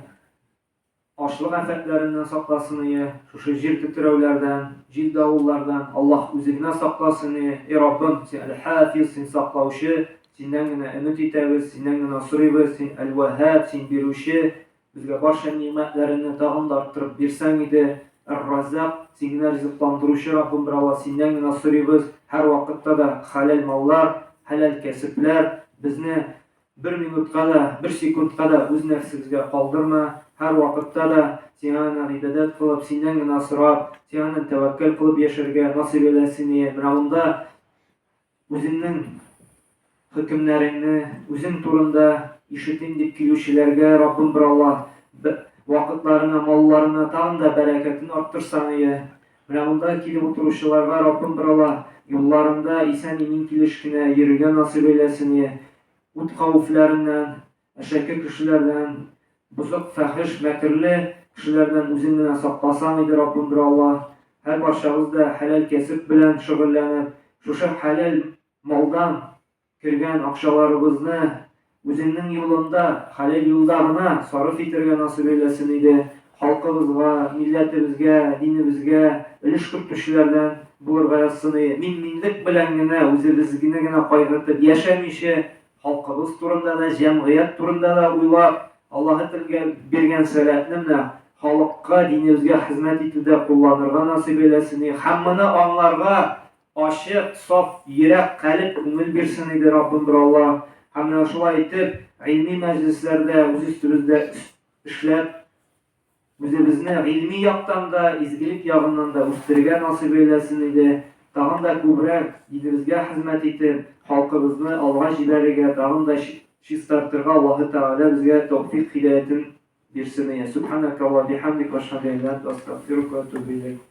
Ачлык афәтләреннән сакласын ие. Шушы җир тетрәүләрдән, җил-давыллардан Аллаһ үзе генә сакласын ие. И Раббым, син Әл-Хафиз, син саклаучы, синнән генә өмет итәбез, синнән генә сорыйбыз, син Әл-Ваһһаб, син бирүче, Безгә барча нигъмәтләреңне тагын да арттырып бирсәң иде. Әр-Раззак, Син генә ризыкландыручы Раббым бер Алла, Синнән генә сорыйбыз, һәрвакытта да хәләл маллар, хәләл кәсепләр, безне бер минутка да, бер секундка да үз нәфсебезгә калдырма, һәрвакытта да Сиңа гына гыйбадәт кылып, Синнән генә сорап, Сиңа гына тәвәккәл кылып яшәргә насыйп әйлә сине. Менә монда Үзеңнең хөкемнәреңне үзең турында ишетим дип килүчеләргә, Раббым бер Аллаһ, вакытларына, малларына тагын да бәрәкәтен арттырсаң ие. Менә монда килеп утыручыларга, Раббым бер Аллаһ, юлларында исән-имин килеш кенә йөрергә насыйп әйләсен ие. Ут хәвефләреннән, Әшәке кешеләрдән, бозык, фәхеш, мәкерле кешеләрдән үзең генә сакласаң иде, Раббым бер Аллаһ. Һәрбарчабыз да хәләл кәсеп белән шөгыльләнеп, шушы хәләл малдан кергән акчаларыбызны үзеңнең юлыңда, хәләл юлда гына сарыф итәргә насыйп әйләсен иде. Халкыбызга, милләтебезгә, динебезгә өлеш кертүчеләрдән. булырга язсын ие. Мин-минлек белән генә, үзебезне генә кайгыртып яшәмичә, халкыбыз турында да, җәмгыять турында да уйлап, Аллаһы телгә биргән сәләтне менә халыкка, динебезгә хезмәт итүдә кулланырга насыйп әйләсен ие. Һәм моны аңларга ачык, саф йөрәк, калеб, күңел бирсен иде Раббым бер Алла. Һәм менә шулай итеп, гыйльми мәҗлесләрдә үз өстебездә эшләп, Үзебезне гыйльми яктан да, изгелек ягыннан да үстерергә насыйп әйләсен иде. Тагын да күбрәк динебезгә хезмәт итеп, халкыбызны алга җибәрергә, тагын да чистартырга Аллаһы Тәгалә безгә тәүфыйк-һидаятен бирсен ие. Сүбхәнәкә вә бихәмдик, әшһәдү ән лә иләһә илля әнтә, әстәгъфирука вә әтүбү иләйк.